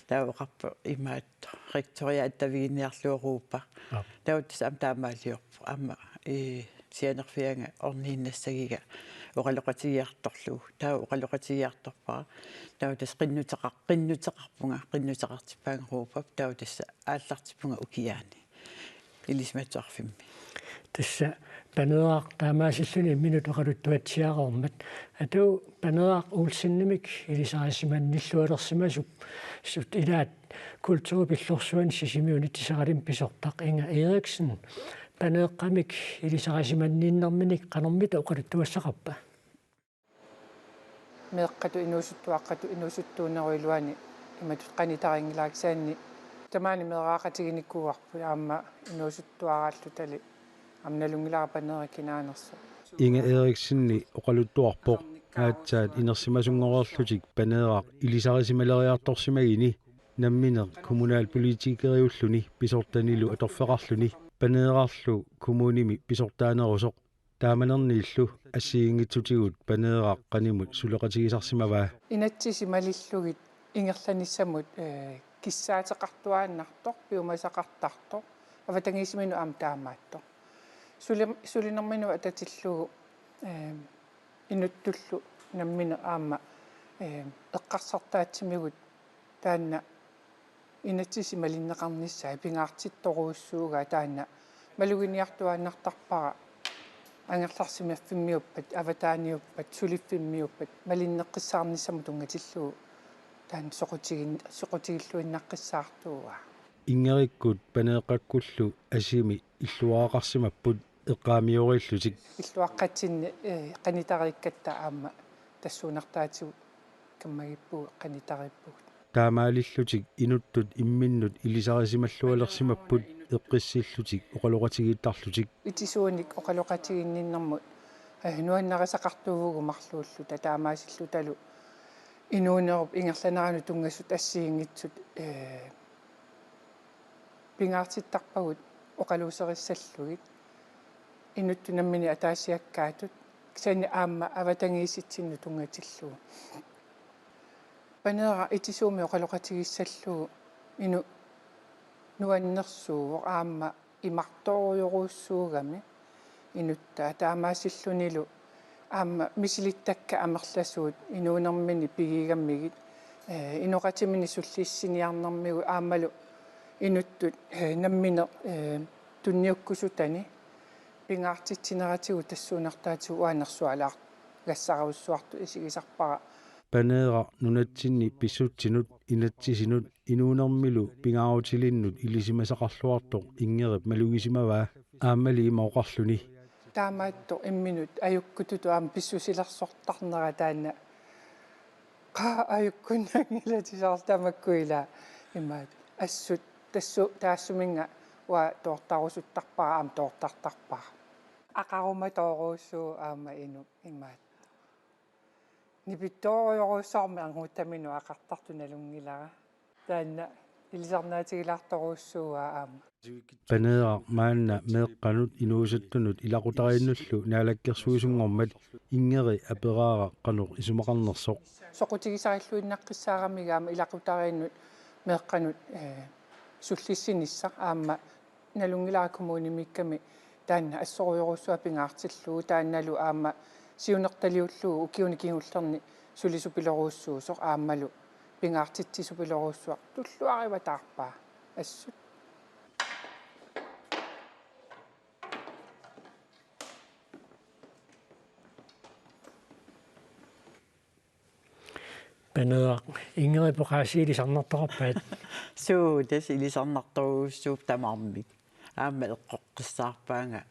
Taava oqarpoq imaattoq rektoria attaviginiarlugu Ruupa. Aap. Taava tassa aamma taamaaliorpoq aamma, ee, Sianerfianga orniinnassagiga oqaloqatigiartorlugu. Taava oqaloqatigiartorpara. Taava tassa qinnuteqar-, qinnuteqarpunga, qinnuteqartippaanga Ruupap. Taava tassa aallartippunga ukiaani. Ilisimatusarfimmi. Tassa Paneeraq taamaasilluni imminut oqaluttuatsiareermat. Atu Paneeraq Olsenimik ilisarisimannillualersimasup sut ilaat kulturip illorsuani Sisimiuni Tiseralimmi pisortaq Inger Eriksen Paneeqqamik ilisarisimanninnerminik qanormita oqaluttuassaqarpa? Meeqqatut inuusuttuaqqatut inuusuttuunerup iluani imatut qanitarinngilara kisianni tamaani meeraaqatiginikuuarput aamma inuusuttuaraallutali aamma nalunngilara Paneeraq kinaanersoq. Inger Eriksenip oqaluttuarpoq aatsaat inersimasunngorlutik Paneeraq ilisarisimaleriartorsimagini nammineq kommunalpolitikeriulluni pisortanilu atorfeqarluni Paneerarlu kommunimi pisortaanerusoq. Taamanerniillu assigiinngitsutigut Paneeraq qanimut suleqatigisarsimavaa. Inatsisit malillugit ingerlanissamut, eh, kissaateqartuaannartoq, piumasaqartartoq, avatangiisiminut aamma taamaattoq. Suli-, sulinerminut atatillugu, eh, inuttullu nammineq aamma, eh, eqqarsartaatsimigut taanna inatsisit malinneqarnissaat pingaartittorujussuugaat taanna maluginiartuaannartarpara angerlarsimaffimmiuppat, avataaniuppat, suliffimmiuppat malinneqqissaarnissamut tunngatillugu taanna soqutigin-, soqutigilluinnaqqissaartuuaa. Ingerikkut Paneeqqakkullu asimi illuaraqarsimapput eqqaamiorillutik. Illuaqqatsinni, eh, qanitariikkatta aamma tassuunartaatigut kammagippugut, qanitariippugut. Taamaalillutik inuttut imminnut ilisarisimallualersimapput eqqissillutik oqaloqatigiittarlutik. Itisuunik oqaloqatiginninnermut, eh, nuannarisaqartuuvugut marluulluta taamaasillutalu inuunerup ingerlaneranut tunngasut assigiinngitsut, eh, pingaartittarpagut oqaluuserissallugit inuttut nammineq ataasiakkaatut kisianni aamma avatangiisitsinnut tunngatillugu. Paneeraq itisuumik oqaloqatigissallugu inuk nuannersuuvoq aamma imartoorujorujussuugami inuttaa taamaasillunilu aamma misilittakkat amerlasuut inuunermini pigigamigit, eh, inoqatimini sullissiniarnermigut aammalu inuttut, eh, nammineq, eh, tunniukkusutani pingaartitsineratigut tassuunartaatigut uanga nersualaartugassarujussuartut isigisarpara. Paneeraq nunatsinni pissutsinut, inatsisinut, inuunermilu pingaarutilinnut ilisimasaqarluartoq Ingerip malugisimavaa aammali ima oqarluni. Taamaattoq imminut ajukkututut aamma pissusilersortarnera taanna. Qaa ajukkunnanngilatsisoorlu tamakku ila imaat. Assut tassu-, taassuminnga uanga toortarusuttarpara aamma toortartarpara. Aqaruma toorujussuuvoq aamma inuk imaat. Nipittoorujorujussuarmik anguttaminut aqartartut nalunngilara. Taanna ilisarnaatigilaartorujussuuaa aamma. Paneeraq maanna meeqqanut inuusuttunut ilaqutariinnullu naalakkersuisunngormat Ingeri aperaara qanoq isumaqarnersoq. Soqutigisarilluinnaqqissaaramigit aamma ilaqutariinnut meeqqanut, eh, sullissinissaq aamma nalunngilara kommunimiikkami taanna assorujorujussuaq pingaartillugu taannalu aamma siunertaliullugu ukiuni kingullerni sulisupilorujussuusoq aammalu pingaartitsisupilorujussuaq tulluarivataarpaa assut. Paneeraq, Ingerip oqaasii ilisarnartoqarpat? Suu, tassa ilisarnartorujussuuvoq tamarmik. Aamma eqqoqqissaarpaanga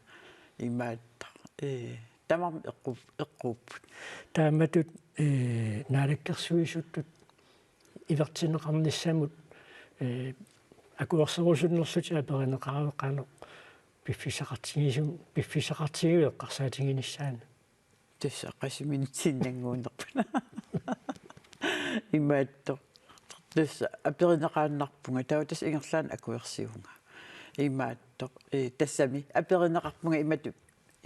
imaattoq. Ee, tamarmik eqqu-, eqquupput. Taamatut, ee, naalakkersuisuttut ivertinneqarnissamut, ee, akuerserusunnerlutit aperineqaravit qanoq piffissaqartigisum-, piffissaqartigiviuk eqqarsaatiginissaanut? Tassa qassit minutsit nannguunerput. Imaattoq. Tassa aperineqaannarpunga. Taava tassa ingerlaannaq akuersivunga. Imaattoq. Ee, tassami aperineqarpunga imatut.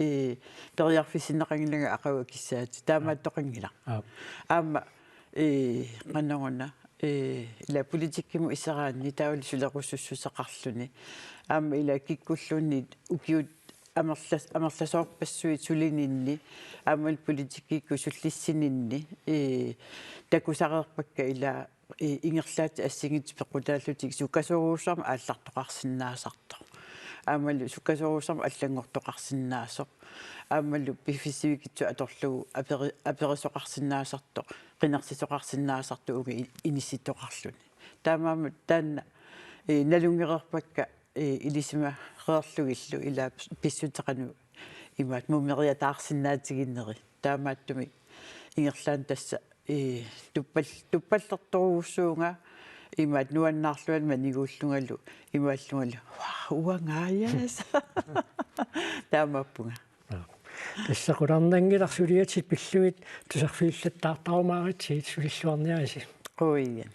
Ee, periarfissinneqanngilanga aqagu akissaatit. Taamaattoqanngilaq. Aap. Aamma, ee, qanoruna, ee, ila politikkimut iseraanni taavalu sulerusussuseqarluni. Aamma ila kikkulluunniit ukiut amerlas-, amerlasoorpassuit sulininni, aammalu politikkikkut sullissininni, ee, takusareerpakka ilaa, ee, ingerlaannaq assigiinngitsut peqqutaallutik sukkasuuruussuarmik aallartoqarsinnaasartoq. Aammalu sukkasuuruussuarmik allanngortoqarsinnaasoq. Aammalu piffissaq sivikitsoq atorlugu aperi-, aperisoqarsinnaasartoq, qinersisoqarsinnaasartoq uunga i-, inissittoqarluni. Taamaammat taanna, ee, nalunngereerpakka, ee, ilisimareerlugillu ilaa pis-, pissutsit qanoq imaattoq mumeriataarsinnaatigineri. Taamaattumik ingerlaannaq tassa, ee, tuppal-, tuppallertorujussuuvunga imaattoq nuannaarlunga maniguullungalu imaallungalu: Wow, uanga, yes. Taamaappunga. Tassa qularnanngilaq suliatit pillugit tusarfigillattaartarumaaritsigit, sulilluarniarisi. Qujan.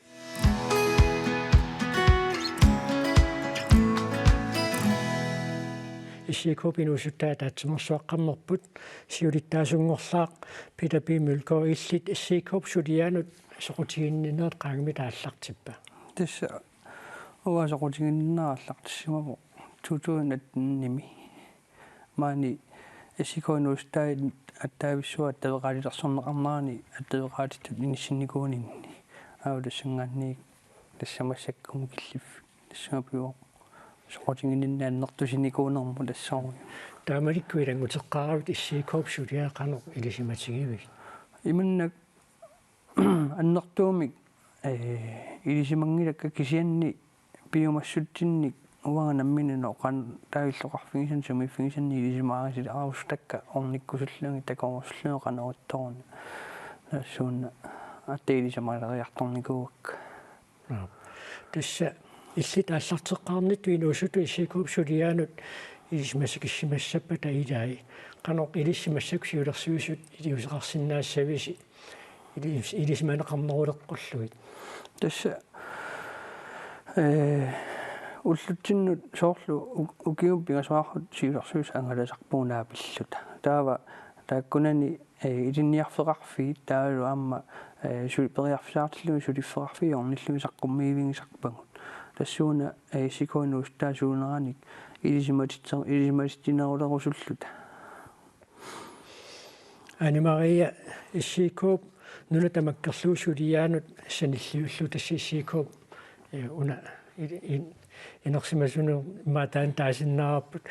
S I K-p inuusuttaat ataatsimeersuaqqammerput, siulittaasunngorlaaq Peter B. Mølgaard. Illit S I K-p suliaanut soqutiginninnerit qaangiimmita aallartippa? Tassa uanga soqutiginninnera aallartissimavoq to tusind atten-imi. Maani S I K inuusuttai attavissuaq attaveqaatilersorneqarnerani attaveqaatitut inissinnikuuninni. Aap, tassanngaanniit tassa massakkut killiffik. Tassa pivoq soqutiginninneq annertusinikuunermut tassaavoq. Taamanikkut ilannguteqqaaravit S I K-p suliai qanoq ilisimatigivigit? Imannak annertuumik, ee, ilisimanngilakka, kisianni piumassutsinnik uanga nammineq oqan-, taava illoqarfigisannik sumiiffigisannik ilisimaarisilaarusuttakka ornikkusullugit takorusullugit qanoq ittoruna. Tassuuna aatsaat ilisimaleriartornikuuakka. Aap. Tassa illit aallarteqqaarnittut inuusuttut S I K-p suliaanut ilisimassakissimassappata ilai, qanoq ilissi massakkut siulersuisut iliuuseqarsinnaassavisi ilis-, ilisimaneqarneruleqqullugit? Tassa, ee, ullutsinnut soorlu u-, ukiumut pingasoqarfut siulersuisut angalasarpugut naapilluta. Taava taakkunani, ee, ilinniarfeqarfiit taavalu aamma, ee, su-, periarfissaqartillugit suliffeqarfiit ornillugit saqqummiivigisarpagut. Tassuuna, ee, S I K inuusuttai suuneranik ilisimatitser-, ilisimatitsinerulerusulluta. Anne Marie, S I K-p nuna tamakkerlugu suliaanut sanilliullugu, tassa S I K-p, ee, una i-, i-, inersimasunut immaqa taanna taasinnaavarput.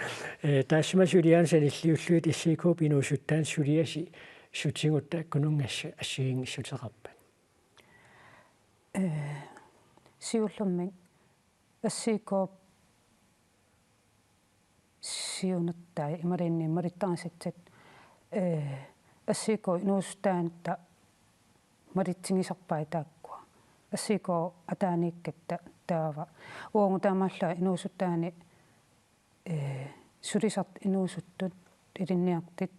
Ee, taassuma suliaanut sanilliullugit S I K-p inuusuttaanut suliasi sutigutta kununngas-, assigiinngissuteqarpat? Ee, siullermik S I K-p siunertai imaluunniit malittarisassat, ee, S I K inuusuttaanut malitsigisarpai taakkua. S I K ataaniikkatta taava. Uagut taamaallaat inuusuttaani, ee, sulisartut inuusuttut, ilinniartut,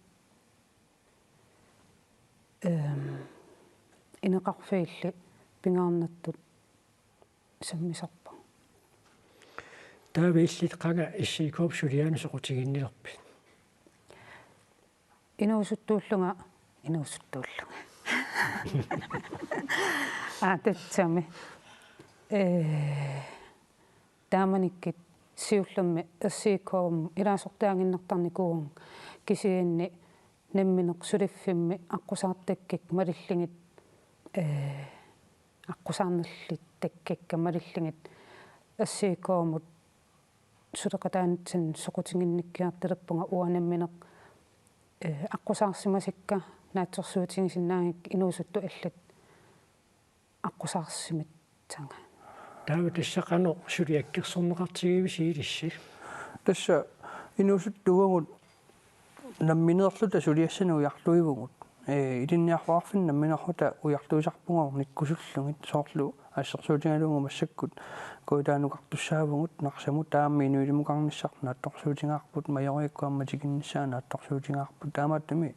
ehm, ineqarfiilli pingaarnertut sammisarpagut. Taava illit qanga S I K-p suliaanut soqutiginnilerpit? Inuusuttuullunga, inuusuttuullunga. Aa, tassami. Ee, taamanikkut siullermik S I K-mut ilaasortaaginnartarnikuuvunga, kisianni nammineq suliffimmi aqqusaartakkakka malillugit, ee, aqqusaarnerluttakkakka malillugit S I K-mut suleqataanitsinni soqutiginnikkiartulerpunga uanga nammineq, ee, aqqusaarsimasakka naatsorsuutigisinnaagakkit inuusuttut allat aqqusaarsimassagaat. Taava tassa qanoq suliakkersorneqartigivisi ilissi? Tassa inuusuttuuvugut nammineerluta suliassanik ujartuivugut. Ee, ilinniarfeqarfinni nammineerluta ujartuisarpugut ornikkusullugit, soorlu assersuutigalugu massakkut Kujataanukartussaavugut Narsamut, taava aamma inuilimukarnissaq naatsorsuutigaarput, Majoriakkut aamma tikinnissaat naatsorsuutigaarput. Taamaattumik,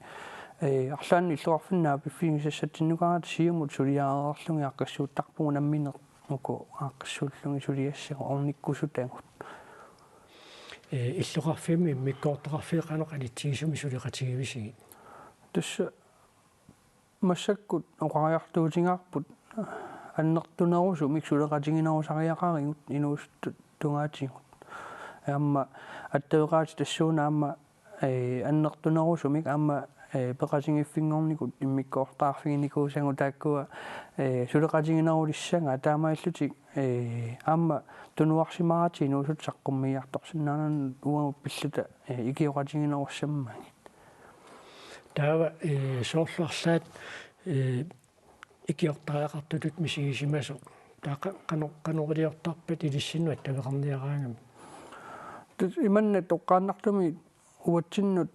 ee, arlaannik illoqarfinni naapiffigisassatsinnukarata siumut suliareerlugit aaqqissuuttarpugut nammineq uku aaqqissuullugit suliassagut ornikkusutagut. Ee, illoqarfimmi immikkoortoqarfiit qanoq anitsigisumik suleqatigivisigit? Tassa massakkut oqariartuutigaarput annertunerusumik suleqatiginerusariaqarigut inuusuttut tungaatigut. Aamma attaveqaatit tassuuna aamma ee, annertunerusumik aamma, ee, peqatigiiffinngornikut immikkoortorfiginikuusagut taakkua, ee, suleqatiginerulissagaat taamaalillutik, ee, aamma tunuarsimaarutigineq inuusuttut saqqummiiartorsinnaanerat uagut pilluta, ee, ikioqatiginerussammagit. Taava, ee, soorlu arlaat, ee, ikiortariaqartutut misigisimasoq. Taava qa-, qano-, qanoq iliortarpat ilissinnut attaveqarniaraangami? Tassa imanna toqqaannartumik uatsinnut,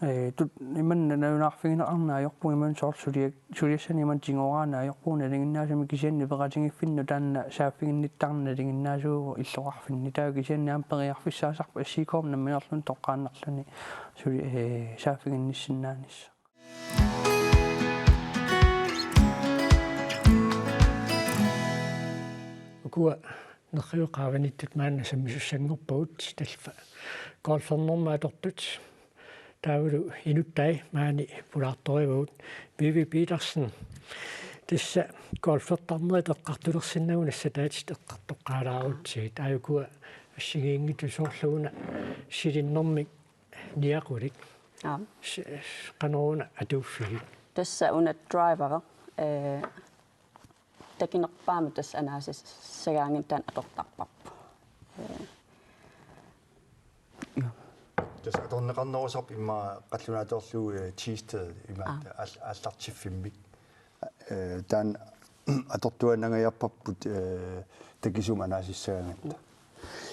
ee, tut-, imanna nalunaarfigineqarneq ajorpugut imanna soorlu suliak-, suliassani imanna tigoraanni ajorpugut nalinginnaasumik kisianni peqatigiiffinnut taanna saaffiginnittarneq nalinginnaasuuvoq illoqarfinni. Taava kisianni aamma periarfissaasarpoq S I K-mi nammineerluni toqqaannarluni suli-, ee, saaffiginnissinnaanissaq. Ukua nerriviit qaavaniittut maanna sammisussanngorpagut, tallimat golfernermut atortut. Taavalu inuttai maani pulaartorivagut. Vivi Petersen. Tassa golfertarnerit eqqartulersinnagu nassataatit eqqartoqqaalaarutsigit. Aajukua assigiinngitsut soorlu una silinnermik niaqulik. Aap. S-, s-, qanoruna atuuffigit? Tassa una driveri, ee, takinerpaamik tassa anaasissagaangat taanna atortarparput. Ee. Tassa atorneqarnerusarpoq immaqa qallunaatoorlugu, ee, Thisted ima Aap. aal-, aallartiffimmik. Ee, taanna atortuaannangajaarparput, ee, takisuumik anaasissagaangatta.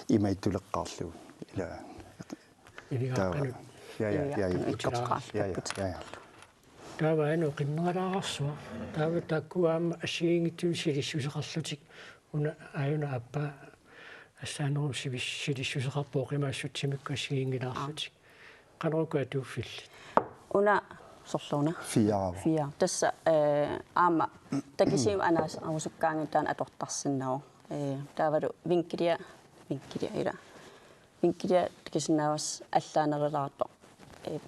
Imaattuleqqaarlugu. Ila. Iligaqqanut. Taava. Ja, ja, ja, ja. Iligaqqanut ja, ja, ja, ja. Taava aana oqinneralaarsuaq. Taava taakkua aamma assigiinngitsunik silissuseqarlutik. Una aajuna aappaa assaanerup sivis-, silissuseqarpoq oqimaassutsimikkut assigiinngilaarlutik. Qanoq uku atuuffillit? Una sorleq una? Fire. Fire. Tassa, ee, aamma takisuumik anaasarusukkaangat taanna atortarsinnavoq. Ee, taavalu vinkelia, vinkelia ila. Vinkelia takusinnaavasi allaanerulaartoq, ee,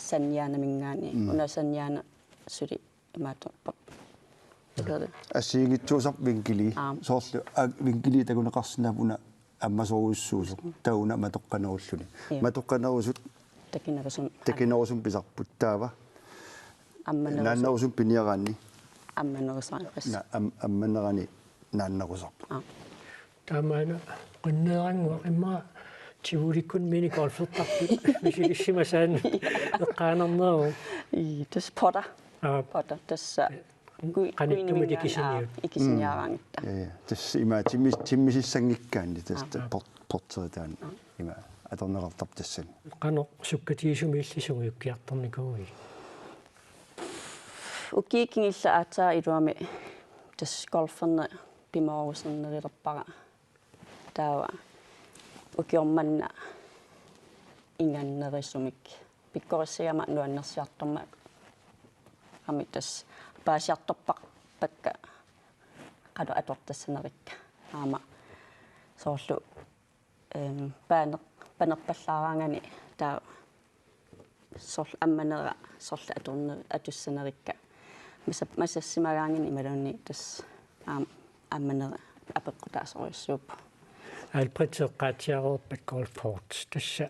sanniaanaminngaanniit. Mm. Una sanniaana suli imaattorpoq. Assigiinngitsuusarpoq vinkeli. Aap. Soorlu, aa, vinkeli takuneqarsinnaapput una ammasorujussuusoq. Taava una matoqqanerulluni. Ja. Matoqqanerusut takinerusumik. Takinerusumik pisarput taava. Ammanerusumik. Naannerusumik piniaraanni. Ammanerusumik. Na-, am-, ammanerani naannerusarpoq. Aap. Taamaana qinneerannguaq immaqa Tivolikkunni minigolfertartut misilissimasaannik eqqaanarneruvoq. Ii, tassa putter. Aap. Putter, tassa. Ku-, qanittumut kuinimingaanniit, ikisiniut. Aap, ikisiniaraangatta. Mm. Ja, ja. Tassa ima timmis-, timmisissanngikkaanni tassa. Aap, aap. Put-, putteritaanni. Aap. Ima atorneqartarpoq tassani. Qanoq sukkatigisumik illit sumut ukkiartornikuuit? Ukiut kingulliit aatsaat iluamik tassa golferneq pimoorusunnerulerpara. Taava ukioq manna ingannerusumik. Pikkorissagama nuannersiartormat aamma tassa paasiartorpakka qanoq atortassanerikka. Aamma soorlu, ehm, paner-, panerpallaaraangani taava soorlu ammanera, soorlu atorne-, atussanerikka. Masa-, masassimagaangat imaluunniit tassa aamma ammanera apeqqutaasorujussuuvoq. Alfred eqqaatsiareerpat Golf Port. Tassa,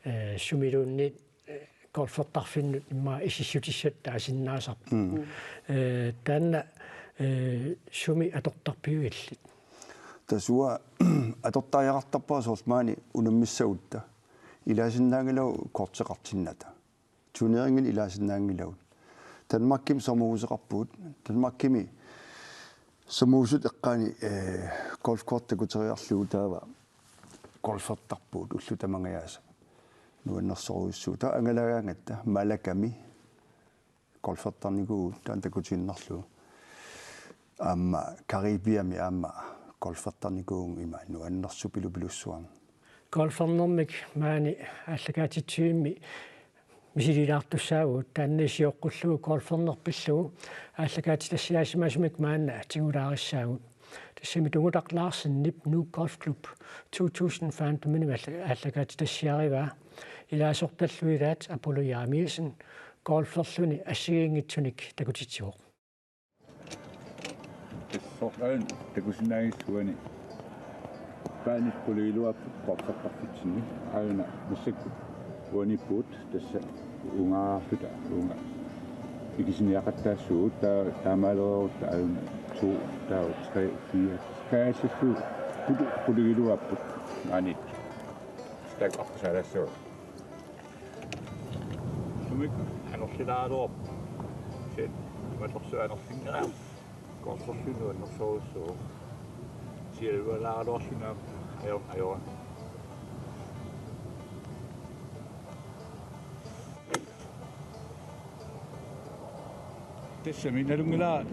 eh, sumiluunniit, eh, golfertarfinnut immaqa isissutissatut taasinnaasarpoq. Mm. Eh, taanna, eh, sumi atortarpiuk illit? Tassa uanga atortariaqartarpara soorlu maani unammissagutta. Ilaasinnaanngilagut korteqartinnata. Turneringinik ilaasinnaanngilagut. Danmarkimi sommerhuseqarpugut. Danmarkimi sommerhusip eqqaani, eh, golfkort takuteriarlugu taava golfertarpugut ullut tamangajaasa. Nuannersorujussuuvoq. Taava angalagaangatta Malagami golfertarnikuuvugut taanna takutiinnarlugu. Aamma Caribiami aamma golfertarnikuuvugut ima nuannersupilupillussuarni. Golfernermik maani aallakaatitsivimmi misililaartussaavugut, taanna sioqqullugu golferneq pillugu aallakaatitassiaasimasumik maanna tigulaarissaagut. Tassami Tungutaq Larsenip Nuuk Golf Club to tusind femten-imik aalla-, aallakaatitassiarivaa. Ilaasortallu ilaat Apollo Jeremiassen, golferluni assigiinngitsunik takutitsivoq. Soorlu aajuna takusinnaagissi uani paanit qulit iluapput golfertarfitsinni, aajuna massakkut Uaniippugut tassa ungaarluta unga. Ikisiniaqattaassuugut taa-, taamaalereerutta aajuna to, taava tre, fire. Kaasassuugut. Qulu-, qulugiluaapput. Aaniit. Stak aqqusaalassuugut. Sumik anorsilaaraluarpoq. Sen imatorsuaq anorsinngilaq. Golferluni annersoorujussuuvoq. Sialualaaraluarluni aamma ajo-, ajoraluarpoq. Tassami nalunngilara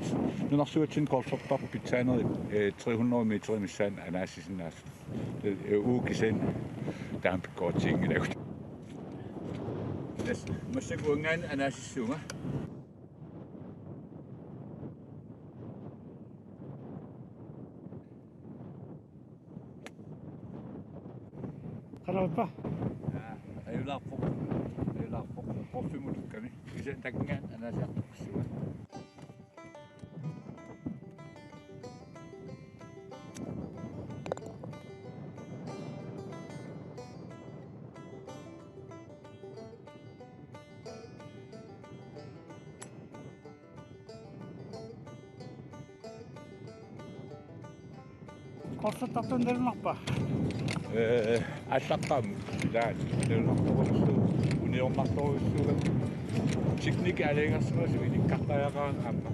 nunarsuatsinni golfertarput pitsaanerit, eh, tre hundrede meter missaanni anaasisinnaasut. Eh, uagut kisianni taama pikkoritiginngilagut. Tassa massakkut uanngaanniit anaasissuunga. Qanoq ippa? Aa, ajulaarpoq. Ajulaarpoq. Golfimut ukkami. Kisianni takunnga anaasiartoqarsuunga. Golfertartunik nalunarpa? Eh, aallaqqaammut. Ilaa, nalunartorujussuuvoq, uniornartorujussuuvoq. Teknikki aalajangersimasoq ilikkartariaqarami aamma.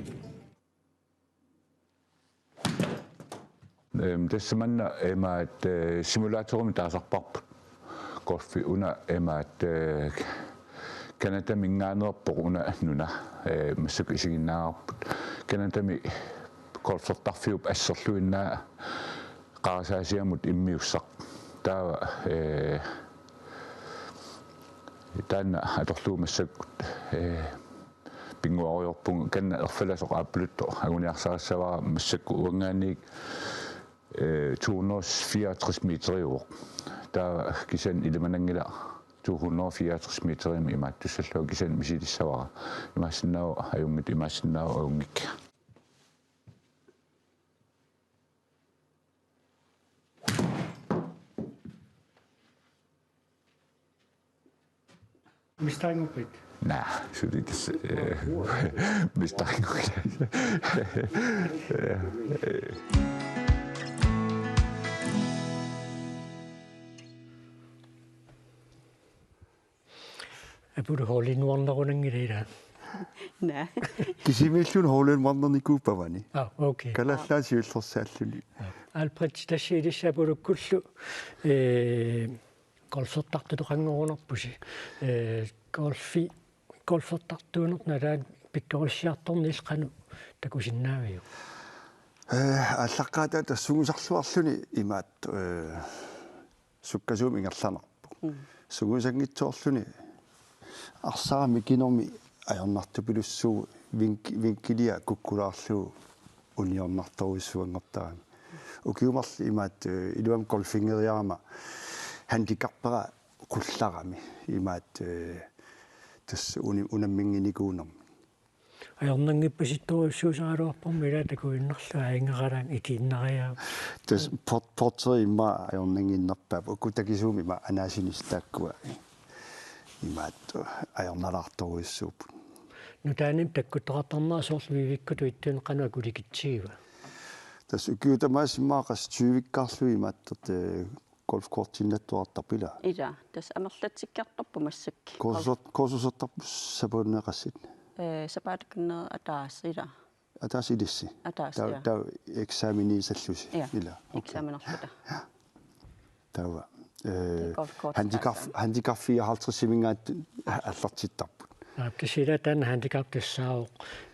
Ehm, tassa manna imaattoq, eh, simulatorimik taasarparput. Golfi una imaattoq, eh, Canadaminngaanneerpoq una nuna, eh, massakkut isiginnaavarput. Canadami golfertarfiup asserluinnaq qarasaasiamut immiussaq. Taava, eh, taanna atorlugu massakkut, eh, pinnguarujoorpunga, kanna erfalasoq aappaluttoq anguniarsarissavara, massakkut uanngaanniit, eh, to hundrede fireogtres meteriuvoq. Taava kisianni ilimananngilaq to hundrede fireogtres meterimik imaattussallunga, kisianni misilissavara. Imaassinnaavoq ajunngitsoq, imaassinnaavoq ajunngikkit. Mistaanngupit? Naa, suli tassa, eh, mistaanngukku. Apulu hole-in-one-erunanngilaq ilaa? Naa. Kisimiilluni hole-in-one-ernikuuppavani. Ah, okay. Kalaallit siullersaalluni. Ah. Alfred, tassa ilissi Apulukkullu, eh, golfertartutoqanngorunarpusi. Eh, golfi, golfertartuunertut nalaani pikkorissiartorneq qanoq takusinnaaviuk? Eh, aallaqqaataata sungiusarluarluni imaattoq, eh, sukkasuumik ingerlanarpoq. Mm. Sungiusanngitsoorluni arsaq mikinermi ajornartupilussuuvoq, vink-, vinkilia kukkulaarlugu uniornartorujussuanngortarami. Ukiut marluk imaattoq, eh, iluamik golfingeriarama handicapera qullarami imaattoq, eh, tassa uni-, unamminnginikuunermi. Ajornanngippasittorujussuusaraluarpormi ilaa takuinnarlugu aingaralang ikiinnariaa. Tassa port-, porteri immaqa ajornannginnerpaavoq. Uku takisuumik ima anaasinissaq taakkua imaattoq ajornalaartorujussuupput. Nutaamik takkuttoqartarnera soorlu Vivikkutut ittunik qanoq akulikitsigiva? Tassa ukiut tamaasa immaqa qassit tyvikkaarlugit imaattoq, eh, golfkortinnattuartarput ilaa? Ilaa, tassa amerlatsikkiartorpoq massakkut. Kursusut-, kursusertarput sapaatip akunneri qassit? Eh, sapaatip akunneri ataaseq ilaa. Ataaseq ilissi? Ataaseq, taava, ja. Taava eksaminiisallusi? Ja, ilaa. Okay. Eksamenerluta. Ja. Taava, eh, golfkort handicap, tassa. Handicap fireoghalvtredsiminngaanniit aallartittarput. Aa, kisianni taanna handicap tassaavoq.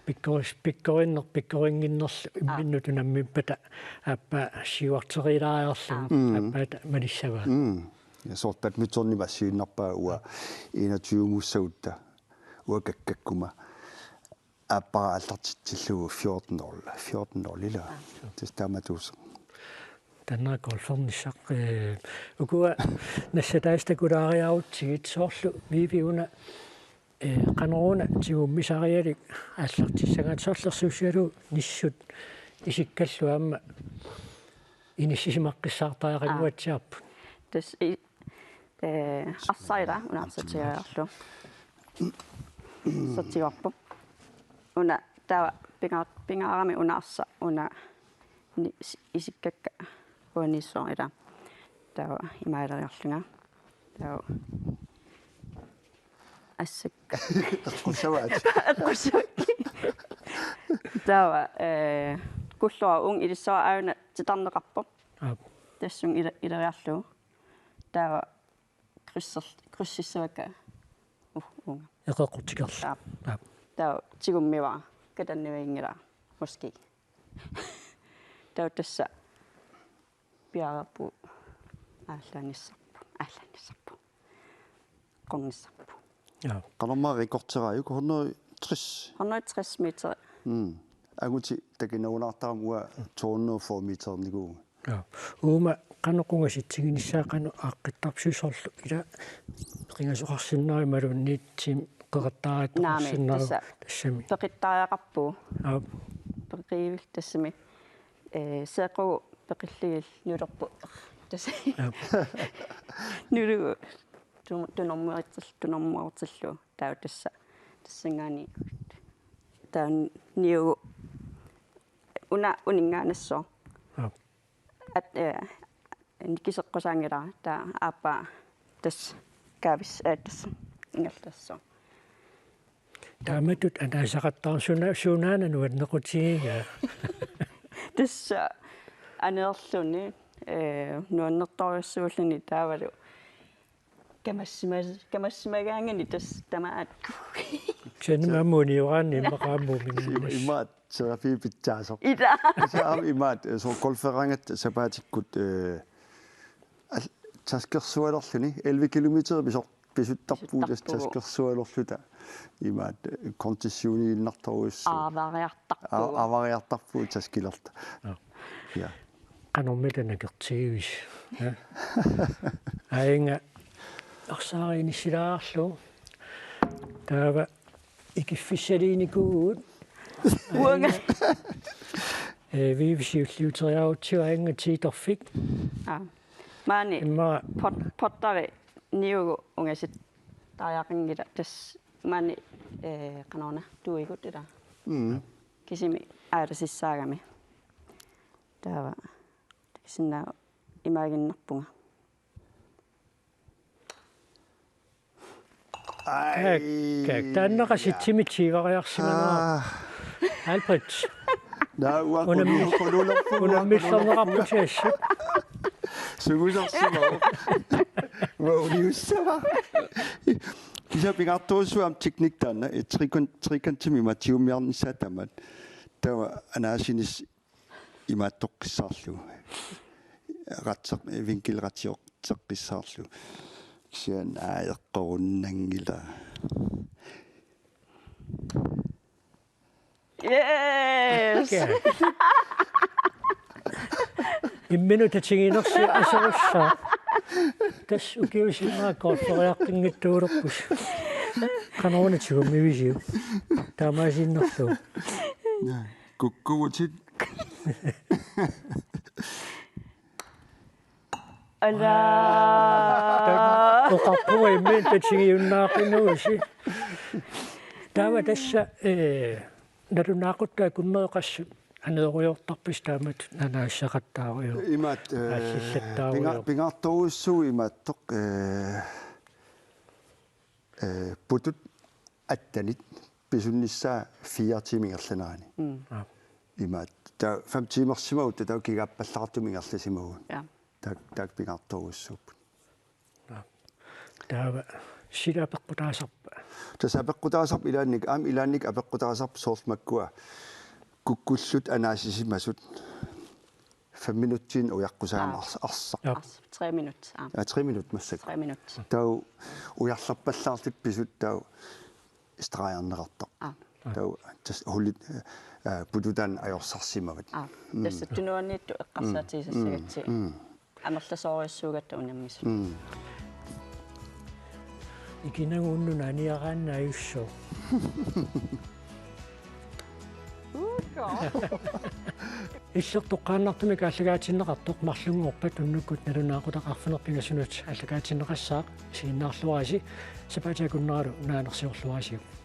Pikkoris-, pikkorinner-, pikkorinnginnerlu imminnut unammippata aappaa siuarterilaariarlugu. Aa. Mm. Aappaata malissavaa. Mm. Ja soorlu badmintonimut assigiinnarpaa uanga enogtyve-muussagutta uanga kakkakkuma. Aappara aallartitsillugu fjorten nul. Fjorten nul ilaa. Aa. Tassa taamatuusoq. Taanna golfernissaq, eh, ukua nassataasut takulaariarutsigit soorlu Vivi una, eh, qanoruna tigummisarialik aallartissagaat soorlu ersuussigalugu nissut isikkallu aamma inissisimaqqissaartariaqannguatsiarput. Aa. Tassa i-, eh, arsaq ila una arsaq tigoriarlugu. Arsaq tigoorpoq. Una taava pinga-, pingaarami una arsaq una ni-, is-, isikkakka uaniissoq ila. Taava imaaleriarlunga. Taava assakka. Eqqussavaat. Eqqussavaat. Taava, eh, kullora uunga ilissavara aajuna titarneqarpoq. Aap. Tassunga ila-, ileriarlugu. Taava krydser-, krydsissavakka u-, uunga. Eqeqqutikerlugu. Aap. Aap. Taava tigummivara. Katanniviginngilara. Måske. Taava tassa piareerpugut aallaannissarput. Aallaannissarput. Qunngissarput. Ja. Qanormaa rekorderaajuk hundrede tres? Hundrede tres meter. Mm. Angutit takinerunaartarami uanga to hundrede og fyrre meternikuuvunga. Ja. Uuma qanoq qungasitsiginissaa qanoq aaqqittarpisi soorlu ila qingasoqarsinnaavoq imaluunniit tiimi qeqattaariaqarsinnaavoq. Naamik, tassa tassami. Peqittariaqarpugut. Aap. Peqivilluta tassami. Eh, seeqqugut peqillugit nulerput. Tassa. Aap. Nulugu. Tu-, tunormuartil-, tunormuartillugu. Taava tassa. Tassanngaanniit. Taava niugu. Una uninngaannassooq. Aap. At, eh, nikiseqqusaanngilara, taava aappaa tassa kaavis-, eh, tassa ingerlassaaq. Taamatut anaasaqattaarneq suna-, sunaana nuannequtigigaa. Tassa aneerluni, eh, nuannertorujussuulluni taavalu kamassima-, kamassimagaangani tassa tamaat. Kisianni aamma unioraanni immaqa aamma uminngaannassooq. Imaat, serafii pitsaasoq. Ila. Kisianni aamma imaat, eh, soorlu golferaangatta sapaatikkut, eh, al-, taskersualerluni, elleve kilometer pisor-, pisuttarpugut tassa. Pisuttarpugut. Taskersualerluta. Imaat, eh, konditioniinnartorujussuuvoq. Aavariartarpugut. Aa-, aavariartarpugut taskilerluta. Aa. Ja. Qanormita nakertigivisi. Ja. Aajuna arsaarinissilaarlugu. Taava ikiffissaliinikuuvugut. Uanga. Eh, Vivi siulliuteriarutsigu aajuna tiitorfik. Aa. Maani immaqa pot-, potteri niugu ungasittariaqanngilaq tassa maani, eh, qanoruna tuigut ila. Mm. Kisimi aalasissaagami. Taava. Takisinnaavoq imaaginnarpunga. Ai. Kak, kak. Taanna qasitsimi tiivariarsimanaarpoq. Aa. Albert. Naa, uanga unammi-, qulu-, qululerpunga, unammillerneqarputit assut. Sugusarsimavoq. Uanga uniussavara. Kisianni pingaartorujussuuvoq aamma teknik taanna. Eh, trekant-, trekantimi imaattumik tigummiarnissaa tamaat. Taava anaasinis- imaattoqqissaarlugu. Ratseq-, vinkel ratioqteqqissaarlugu. Kisianni aa eqqorunnanngilaq. Yes! Okay. Imminut tatiginersi aserussaaq. Tassa ukiusinnaakkut golferiaqqinngitsuulerpusi. Qanoruna tigummivisiuk? Taamaasiinnarlugu. Kukkuvutit. Ala. Taava oqarpunga imminut tatigiunnaaqinuusi. Taava tassa, eh, nalunaaquttat akunneri qassit aneerujoortarpisi taamatut anaasaqattaarujoor-. Imaat, eh, aallillattaarujoor-. Pinga-, pingaartorujussuuvoq imaattoq, eh, eh, putut attenit pisunnissaa fire tiimit ingerlanerani. Mm. Aap. Imaat. Taava fem tiimersimagutta taava kigaappallaartumik ingerlasimavugut. Ja. Taak-, taakku pingaartorujussuupput. Aap. Taava sila apeqqutaasarpa? Tassa apeqqutaasarpoq ilaannikkut, aamma ilaannikkut apeqqutaasarpoq soorlu makkua kukkullutik anaasisimasut. Fem minutsiinnaq ujaqqusaammata. Aa. Ars-, arsaq. Ja. Ars-, tre minut. Aa. Ja, tre minut massakkut. Tre minut. Taava ujarlerpallaarlutik pisut taava stregerneqartarput. Aa. Taava tassa hullit, eh, putut taanna ajorsarsimavat. Aa. Mm. Tassa tunuaniittut eqqarsaatigisassagatsigit. Mm. Mm. Amerlasoorujussuugatta unammisut. Mm. Ikinagu unnuk aniaraanni ajussooq. Uukko. Illit toqqaannartumik aallakaatinneqartoq marlunngorpat unnukkut nalunaaqutaq arfineq-pingasunut aallakaatinneqassaaq. Isiginnaarluarisi, sapaatip akunneralu naanersiorluarisiuk.